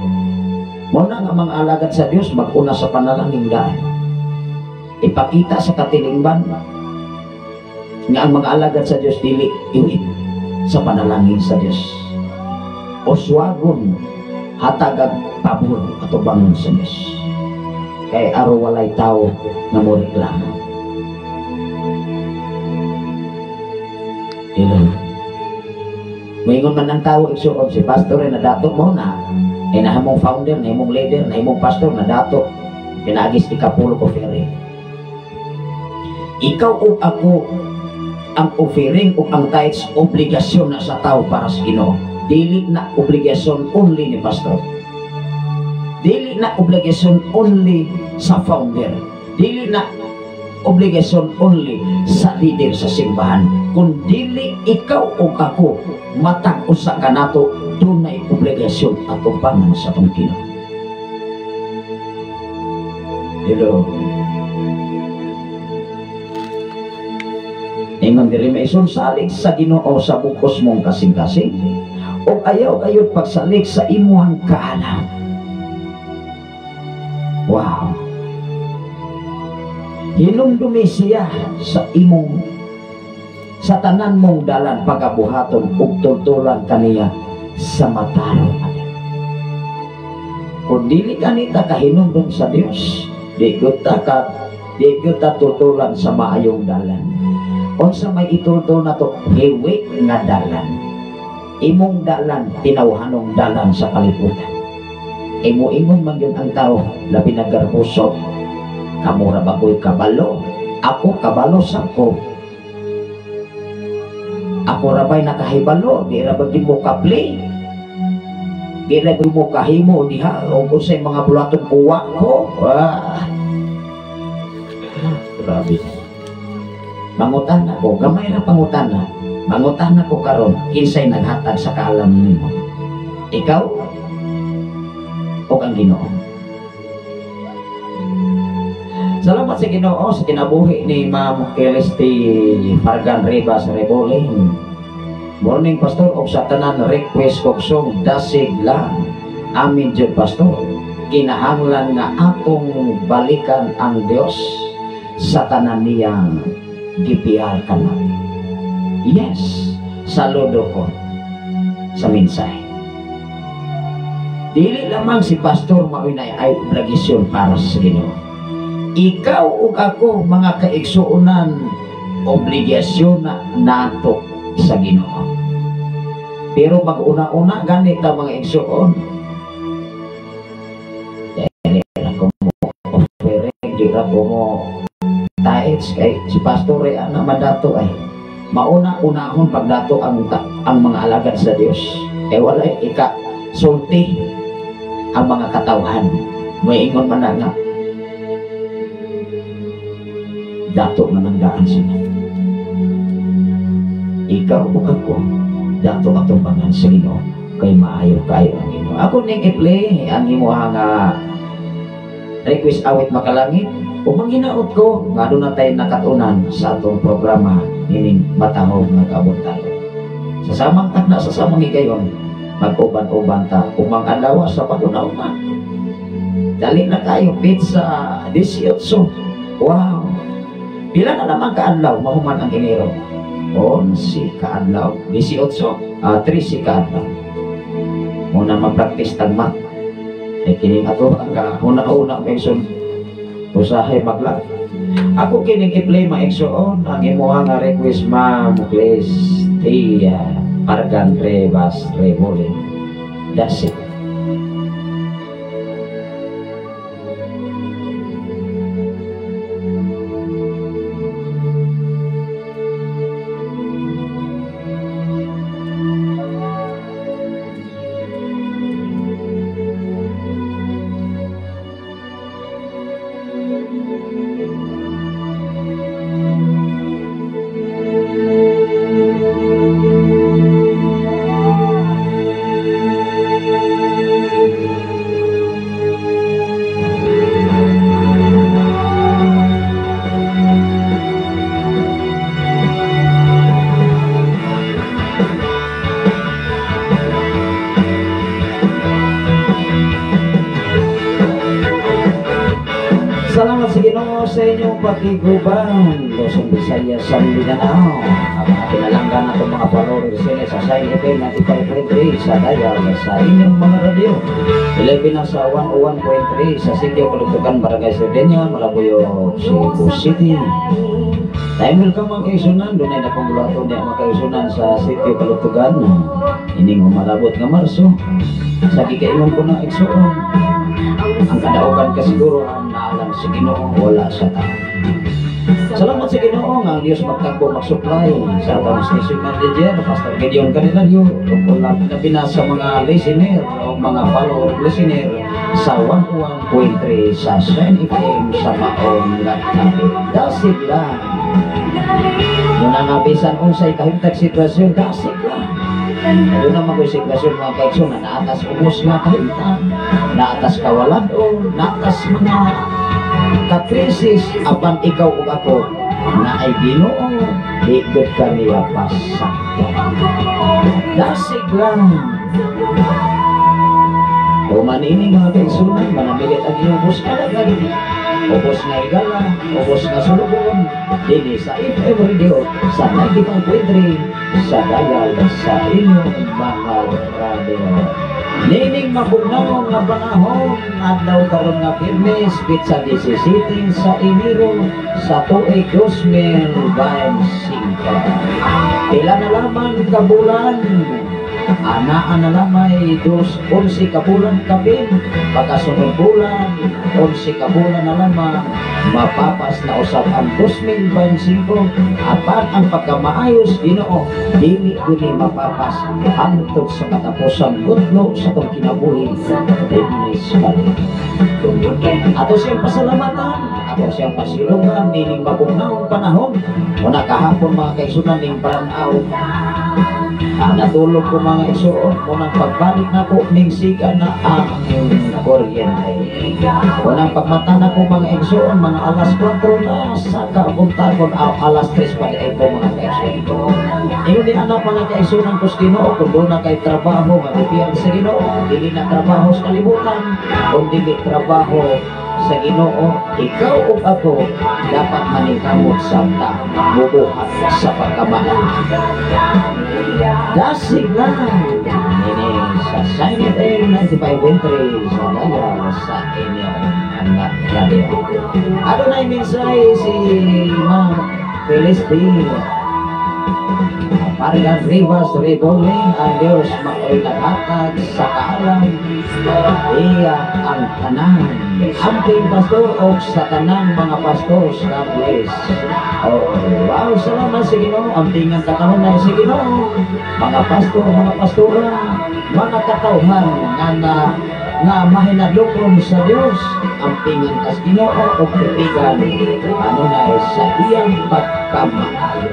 Muna nga mga alagad sa Dios maguna sa panalangin daan. Ipakita sa katilingban nga ang mga alagad sa Dios dili iwit sa panalangin sa Dios. Uswagon hatagag pabor atubangon sa Dios. Kay araw walay tao nga moreklamo. Hello. Moingon man ang tao igsuon si pastor ay nadato mo na. Ay nahamong founder, nahimong leader, nahimong pastor nadato. Pinaagis ikapulo ko offering. Ikaw o ako ang offering o ang tithes obligasyon na sa tao para sa Ginoo. Dili na obligasyon only ni pastor. Dili na obligasyon only sa founder. Dili na obligasyon only sa leader sa simbahan. Kung dili ikaw o ako matag usa ka nato, dunay obligasyon atubangan sa atong Ginoo. Hello. Ingon diri maison, salig sa Ginoo sa bukos mong kasing-kasing, o ayaw kayo pagsalig sa imuhang kaalam. Wow. Hinumdumi siya sa imong sa tanan mong dalan pagabuhaton ug tultulan kaniya sa matarong. Kung dili kanita kahinumdum sa Dios, di gyud ta tutulan sa maayong dalan. Unsa may itultol nato, hiwi nga dalan. Imong dalan, tinawhanong dalan sa kalibutan. Imo-ingon man gyud ang tao, labi na garboso. Kamura ba ko'y kabalo? Ako kabalo sa ko. Ako rabay nakahibalo, di ra ba gyud mo kapli? Di ra gyud mo kahimo diha o kung sa mga bulaton kuwa ko. Ah. Grabe. Mangutan ako, gamay ra pangutana. Mangutan ako karon, kinsay naghatag sa kaalam nimo? Ikaw o ang Ginoo? Salamat sa Ginoo sa kinabuhi ni Ma'am Celeste Fargan Rivas Rebolin. Morning Pastor, og sa tanan request kog song dasig lang. Amin jud Pastor. Kinahanglan nga atong balikan ang Dios sa tanan niyang gipiyal kanat. Yes, saludo ko sa mensahe. Dili lamang si pastor mao'y ay obligasyon para sa Ginoo. Ikaw ug ako mga kaigsuonan, obligasyon na nato sa Ginoo. Pero mag-una-una ganit ang mga igsuon. Dili ra ko mo offering, di ra ko mo tithes kay si pastor ay ana mandato ay. Mauna unahon pagdato ang mga alagad sa Dios. Kay walay ika sulti ang mga katawhan. Moingon man na nga dato mananggaan sila. Ikaw ug ako dato atubangan sa Ginoo kay maayo kayo ang Ginoo. Ako ning i-play ang imuha nga request awit makalangit ug manghinaot ko nga aduna tay nakatunan sa atong programa nining matahom nga kabuntagon. Sa samang takna sa samang higayon, mag-uban-uban ta umang adlaw sa paduna-uma. Dali na kayo pizza 18. Wow. Pila na naman kaadlaw mahuman ang Enero? 11 kaadlaw, 18, 13 kaadlaw. Muna mag-practice tagma. Eh kining ato ang una-una maigsoon usahay maglag. Ako kining i-play maigsoon ang imuha nga request Ma'am Clistia Argan Rebas Rebolin. That's it. Salamat sa Ginoo sa inyong pakiguban. Luzon, Visayas, sa Mindanao. Ang mga pinalanggan atong mga followers sa Shine FM 95.3 sa dial sa inyong mga radyo. 11 na sa 101.3 sa Sitio Kalugtugan, Barangay Sardenia, Malabuyo, Cebu City. Time welcome mga kaisunan. Doon ay napangulato niya mga kaisunan sa Sitio Kalugtugan. Ining umalabot nga Marso. Sa gikaingon ko na igsuon. Ang kadaugan kasiguruhan na alam sa Ginoo wala sa tao. Salamat sa Ginoo nga ang Dios magtagbo magsupply sa atong station manager Pastor Gideon Candelario ug labi na sa mga listener o mga follower listener sa 101.3 sa Shine FM sa Maong Gabi. Dasig lang. Muna nga bisan unsay kahimtag sitwasyon, dasig lang. Doon naman ko sitwasyon mga kaigsoon na naatas ubos nga kahimtang, naatas kawalan o naatas mga kakrisis, apan ikaw ug ako na ay Ginoo, di gud kaniya pasaktan. Dasig lang. O manini mga kaigsunan, manamilit ang iyong ubos nga dagan, ubos nga higala, ubos nga sulubon, dini sa FM Radio sa 95.3 sa dial sa inyong mga radio. Nining mabugnaw nga panahon, adlaw karon nga Biyernes, pitsa 17 sa Enero sa tuig 2025. Pila na lamang ka bulan, anaa na lamay 11 ka bulan kapin, pagkasunod bulan, 11 ka bulan na lamang, mapapas na usab ang 2025, apan ang pagkamaayos Ginoo, dili guni mapapas hangtod sa katapusan gudlo sa atong kinabuhi dinhi sa kalibutan. Ato siyang pasalamatan, ato siyang pasilungan nining mabugnawong panahon. Muna kahapon mga kaigsunan ning paranaw. Natulog ko mga igsoon, unang pagbalik na ko ning siga na ang kuryente. Unang pagmata na ko mga igsoon, mga alas 4 na sa kabuntagon, alas 3 pa di ko mga kaigsoon. Ingon ni anak mga kaigsunan ko sa Ginoo, kung doon na kay trabaho nga gipiyang sa Ginoo, dili na trabaho sa kalibutan, kung dili trabaho sa Ginoo, ikaw ug ako dapat maningkamot sa mubuhat sa pagkamaayo. Dasig lang ini sa Shine FM 95.3 sa dial sa inyong anak radio. Adunay mensahe si Ma'am Celestine Pargan Rivas Rebolling, ang Diyos mao'y naghatag sa kaalam, iya ang tanan. Amping, pastor, o sa tanang mga pastor, God bless. Oh, wow, salamat sa Ginoo. Ampingan ka kanunay sa Ginoo. Mga pastor, mga pastora, mga katawhan nga na nga mahinadlokon sa Dios, ampingan ka sa Ginoo o tipigan kanunay sa iyang pagkamaayo.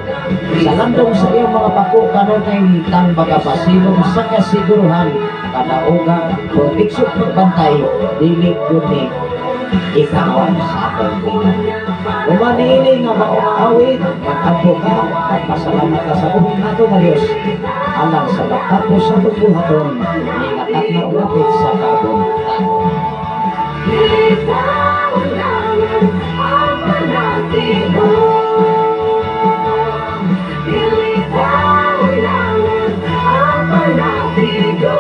Sa landong sa iyang mga pako kanunay tang magapasilong sa kasiguruhan, kadaugan, proteksyon, pagbantay, dili gyud ni ikaw sa atong Ginoo. Umaniini nga mao nga awit, mag-ampo ka, magpasalamat ka sa buhi nato nga Dios. Alang sa pagtapos sa atong buhaton, nga takna og dapit sa kabuntagon. Bitaw lang ang panatigo. Bitaw lang ang panatigo.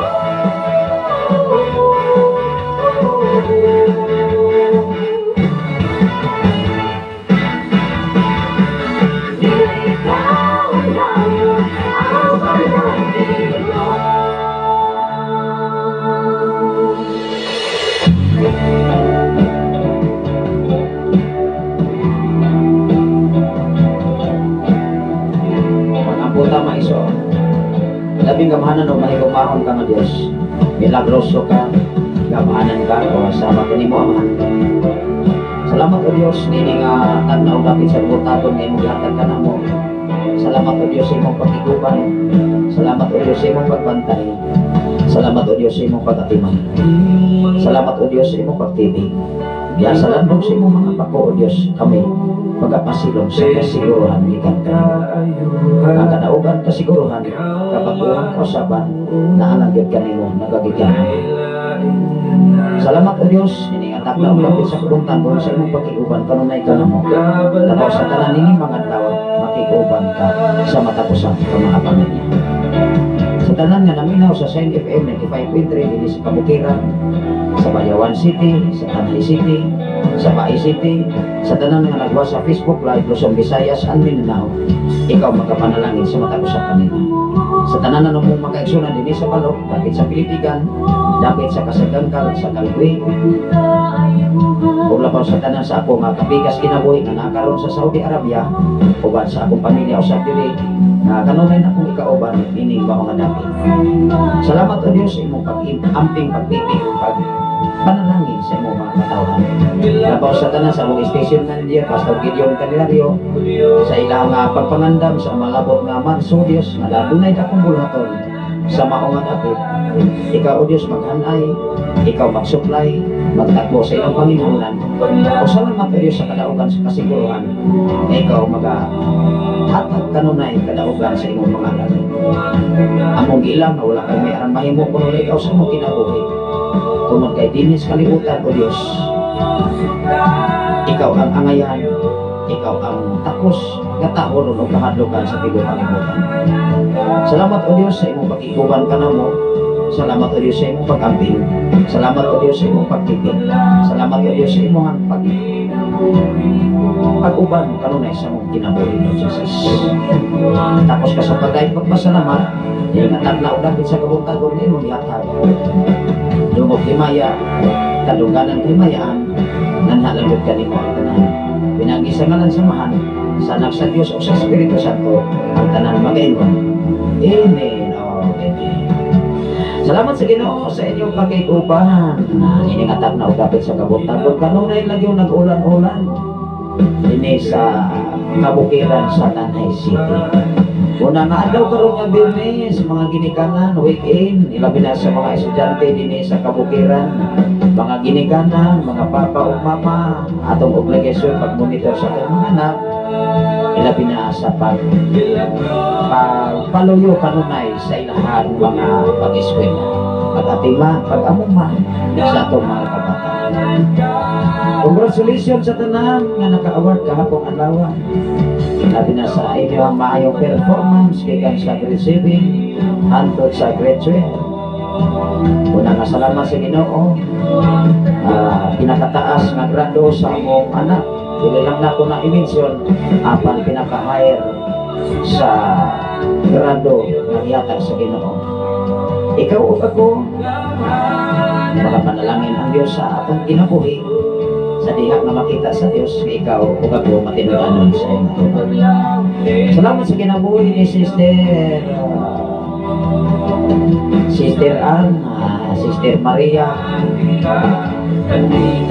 Bitaw lang ang panatigo. Mag-ampo ta, maiso. Labing gamhanan o mahigugmaon ka nga Dios. Milagroso ka, gamhanan ka, o sama ka nimo, Amahan. Salamat o Dios nini nga tagna og dapit sa kabuntagon nga imong gihatag kanamo. Salamat o Dios sa imong pagkiguban. Salamat o Dios sa imong pagbantay. Salamat o Dios sa imong pag-atiman. Salamat o Dios sa imong pagtibig. Biya sa landong sa imong mga pako o Dios kami pagapasilong sa kasiguruhan gikan kanimo. Ang kadaugan kasiguruhan, kabaguhan kausaban, naalang gyud kanimo nagagikan. Salamat o Dios, ini nga takna og dapit sa kabuntagon sa imong pagkiuban kanunay kanamo. Labaw sa tanan nini mga adlaw, makiguban ka sa matapusan ka mga pamilya. Sa tanan nga naminaw sa Shine FM 95.3 dinhi sa Kabukiran, sa Bayawan City, sa Tanay City, sa Bai City, sa tanan nga nagwa sa Facebook Live, Luzon, Visayas and Mindanao, ikaw magapanalangin sa matag usa kanila. Sa tanan na mong makaigsunan dinhi sa Balok, dapit sa Pilipigan, dapit sa Kasagangkal, sa Kalwi, ug labaw sa tanan sa ako nga kapikas kinabuhi nga nakaron sa Saudi Arabia, uban sa akong pamilya usab diri nga kanunay na akong ikauban ining mao nga dapit. Salamat o Dios sa imong pag-amping, pagpipig, pag panalangin sa imong mga katawhan. Labaw sa tanan sa among station manager, Pastor Gideon Candelario, sa ilang pagpangandam sa malabot nga manso Dios nga adunay dakong buhaton sa mao nga dapit. Ikaw o Dios maghanay, ikaw magsuplay, magtagbo sa ilang panginahanglan. O salamat o Dios sa kadaugan sa kasiguruhan na ikaw maga hatag kanunay kadaugan sa imong mga alagad. Among gilang na wala kay may aran mahimo kun wala ikaw sa among kinabuhi. Tungod kay dinis kalibutan o Dios, ikaw ang angayan, ikaw ang takos nga tahoron o kahadlokan sa tibuok kalibutan. Salamat o Dios sa imong pakiguban kanamo. Salamat o Dios sa imong pag-amping. Salamat o Dios sa imong pagtipig. Salamat o Dios sa imong pag-uban kanunay sa among kinabuhi, Lord Jesus. Tapos ka sa pagay pagpasalamat, ingatag na og dapit sa kabuntagon nga imong gihatag. Dungog himaya, kadungganan himayaan, nanhalagot kanimo ang tanan. Pinagi sa ngalan sa Amahan, sa Anak sa Dios o sa Espiritu Santo, ang tanan magaingon. Amen. Oh, amen. Salamat sa Ginoo sa inyong pakiguban. Iningatag na og dapit sa kabuntagon. Kanunay lagi yung nag-ulan-ulan dinhi sa kabukiran sa Tanay City. Una nga adlaw karon nga Biyernes, mga ginikanan, weekend, ilabi na sa mga estudyante dinhi sa kabukiran, mga ginikanan, mga papa ug mama, atong obligasyon pag-monitor sa atong mga anak, ilabi na sa pagpaluyo kanunay sa ilahang mga pag-eskwela, pag-atima, pag-amuma sa atong mga kabataan. Congratulations sa tanan nga naka-award kahapong adlaw. Labi na sa inyong maayong performance gikan sa grade 7 hangtod sa grade 12. Una nga salamat sa Ginoo. Pinakataas nga grado sa among anak. Dili lang nako na i-mention apan pinaka-higher Sa grado nga gihatag sa Ginoo. Ikaw ug ako, makapanalangin ang Dios sa atong kinabuhi sa diha nga makita sa Dios nga ikaw ug ako matinud-anon sa iyong atubang. Salamat sa kinabuhi ni Sister Ann, Sister Maria,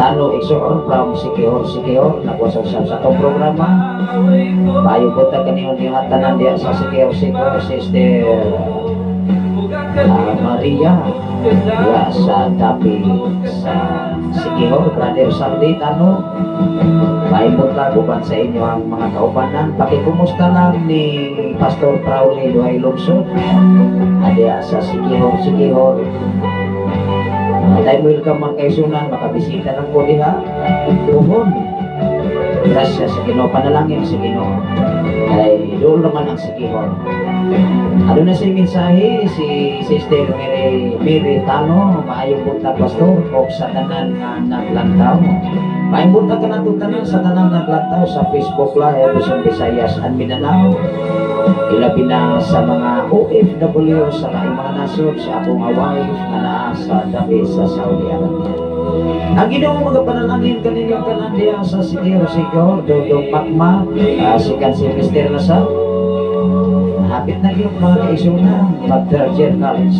Tano Igsoon from Siquijor, Siquijor, nagwasag sa atong programa. Maayong buntag kaninyo niyo tanan diya sa Siquijor, Siquijor, Sister Maria, diya sa Dapi sa Siquijor, Brother Saldi Tano. Maayong buntag uban sa inyo ang mga kaubanan. Pakikumusta lang ni Pastor Crowley Duhay Lungsod. Diya sa Siquijor, Siquijor. Time welcome mga kaigsuonan, makabisita lang ko diha. Puhon. Grasya sa Ginoo, panalangin sa Ginoo. Ay doon naman ang Siquijor. Ano na si mensahe si Sister Mary, Mary Tano, maayong buntag, Pastor, o sa tanan nga naglantaw. Maayong buntag kanatong tanan sa tanan naglantaw sa Facebook Live Luzon, Visayas and Mindanao. Ilabi na sa mga OFW sa laing mga nasod, sa akong nga wife nga naa sa dapit sa Saudi Arabia. Ang Ginoo mga panalangin kaninyong tanan diya sa Siquijor, Siquijor, Dodong Pakma, sikan si Mr. Lasal. Hapit na yung mga kaigsuonan, mag third year college.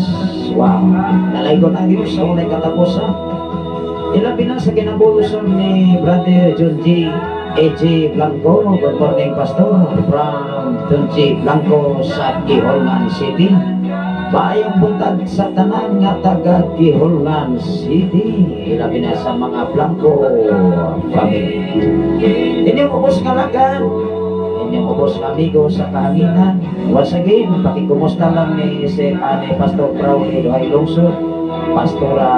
Wow. Dalaygon ang Diyos sa unay katapusan. Ilabi na sa kinabuloson ni Brother John G. A.J. Blanco. Good morning, Pastor. From John G. Blanco sa Guihulngan City. Maayong buntag sa tanan nga taga Guihulngan City. Ilabi na sa mga Blanco family. Inyong ubos nga lagad, inyong ubos nga amigo sa kahanginan. Once again, pakikumusta lang ni, si, ni Pastor Crowley Duhay Lungsod, Pastora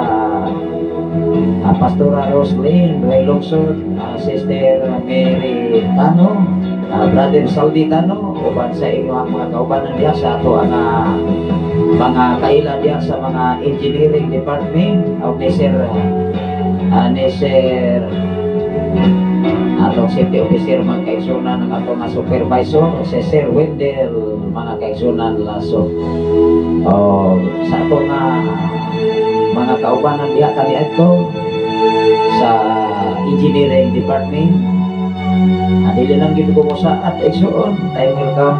Roslyn Duhay Lungsod, Sister Mary Tano, Brother Saldi Tano, uban sa inyo ang mga kaubanan diha sa ato ang mga kaila diha sa mga engineering department o ni Sir atong safety officer, mga kaigsuonan, ng atong nga supervisor si Sir Wendell, mga kaigsuonan, Laso, o sa atong nga mga kaubanan diha kaniadto sa engineering department. Dili lang gyud ko mosaad, igsoon, time welcome.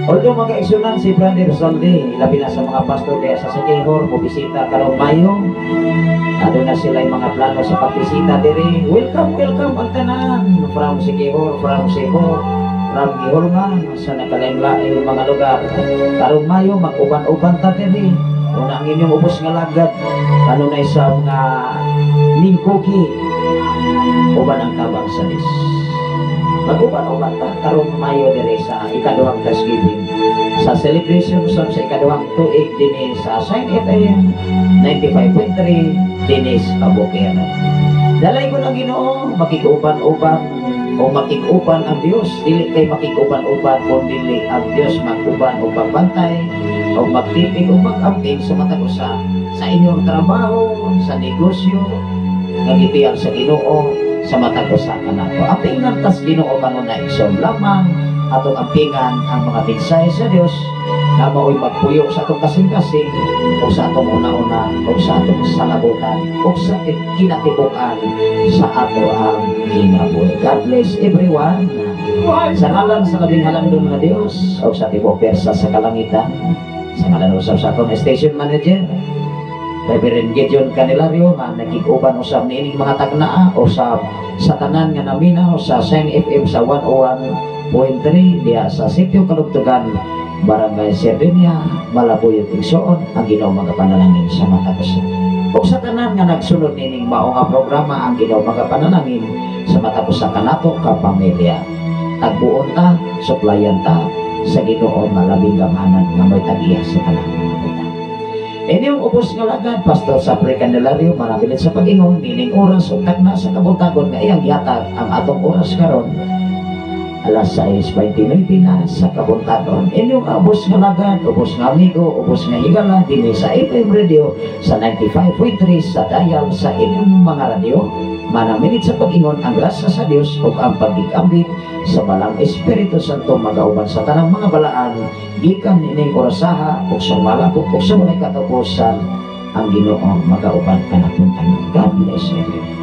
Although mga kaigsuonan, si Brother Saldi, labi na sa mga pastor diha sa Siquijor, mo bisita karong Mayo. Aduna sila yung mga plano sa pagbisita diri. Welcome, welcome ang tanan from Siquijor, from Cebu, from Guihulngan, sa nakalain-laing mga lugar. Karong Mayo, mag-uban-uban ta diri. Una ang inyong ubos nga lagad, kanunay sa mga ningkuki, uban ang tabang sa Diyos. Mag-uban-uban ta karong Mayo diri sa ikaduhang Thanksgiving, sa celebration sa ikaduhang tuig dinhi sa Shine FM 95.3 dinhi sa Kabukiran. Dalaygon ang Ginoo, makig-uban-uban o makig-uban ang Dios, dili kay makig-uban-uban kun dili ang Dios mag-uban o pagbantay o magtipig o mag-amping sa matag usa sa inyong trabaho, sa negosyo, nga gipiyang sa Ginoo sa matag usa kanato. Ampingan tas Ginoo kanunay, so lamang atong ampingan ang mga mensahe sa Dios na mao'y magpuyo sa atong kasing-kasing o sa atong una-una o sa atong salabutan o sa kinatibuk-an sa ato ang kinabuhi. God bless everyone. Sa ngalan sa labing halandon nga Dios o sa tibuok pwersa sa kalangitan, sa ngalan usab sa atong station manager, Reverend Gideon Candelario, nga nakig-uban usab niining mga tagnaa o sa tanan nga naminaw sa Shine FM sa 101.3 diha sa Sitio Kalugtugan, Barangay Serdenia, Malabuyok, Igsoon, ang Ginoo magapanalangin sa matag usa. Ug sa tanan nga nagsunod nining mao nga programa, ang Ginoo magapanalangin sa matag usa kanato ka pamilya. Tagbuon ta, suplayan ta sa Ginoo nga labing gamhanan nga may tag-iya sa tanan mga butang. Inyong ubos nga lagad, Pastor Sapre Candelario, marami sa pag-ingon, nining oras o tagna sa kabuntagon nga iyang gihatag ang atong oras karon alas 6:29 na sa kabuntagon. Inyong ubos nga lagad, ubos nga amigo, ubos nga higala, dinhi sa FM Radio sa 95.3 sa dial sa inyong mga radyo. Manamilit sa pag-ingon, ang grasya sa Dios ug ang pagkikambit sa Balaang Espiritu Santo magauban sa tanang mga balaan gikan niining orasaha ug sa malapok ug sa walay katapusan. Ang Ginoo magauban kanatong tanan. God bless everyone.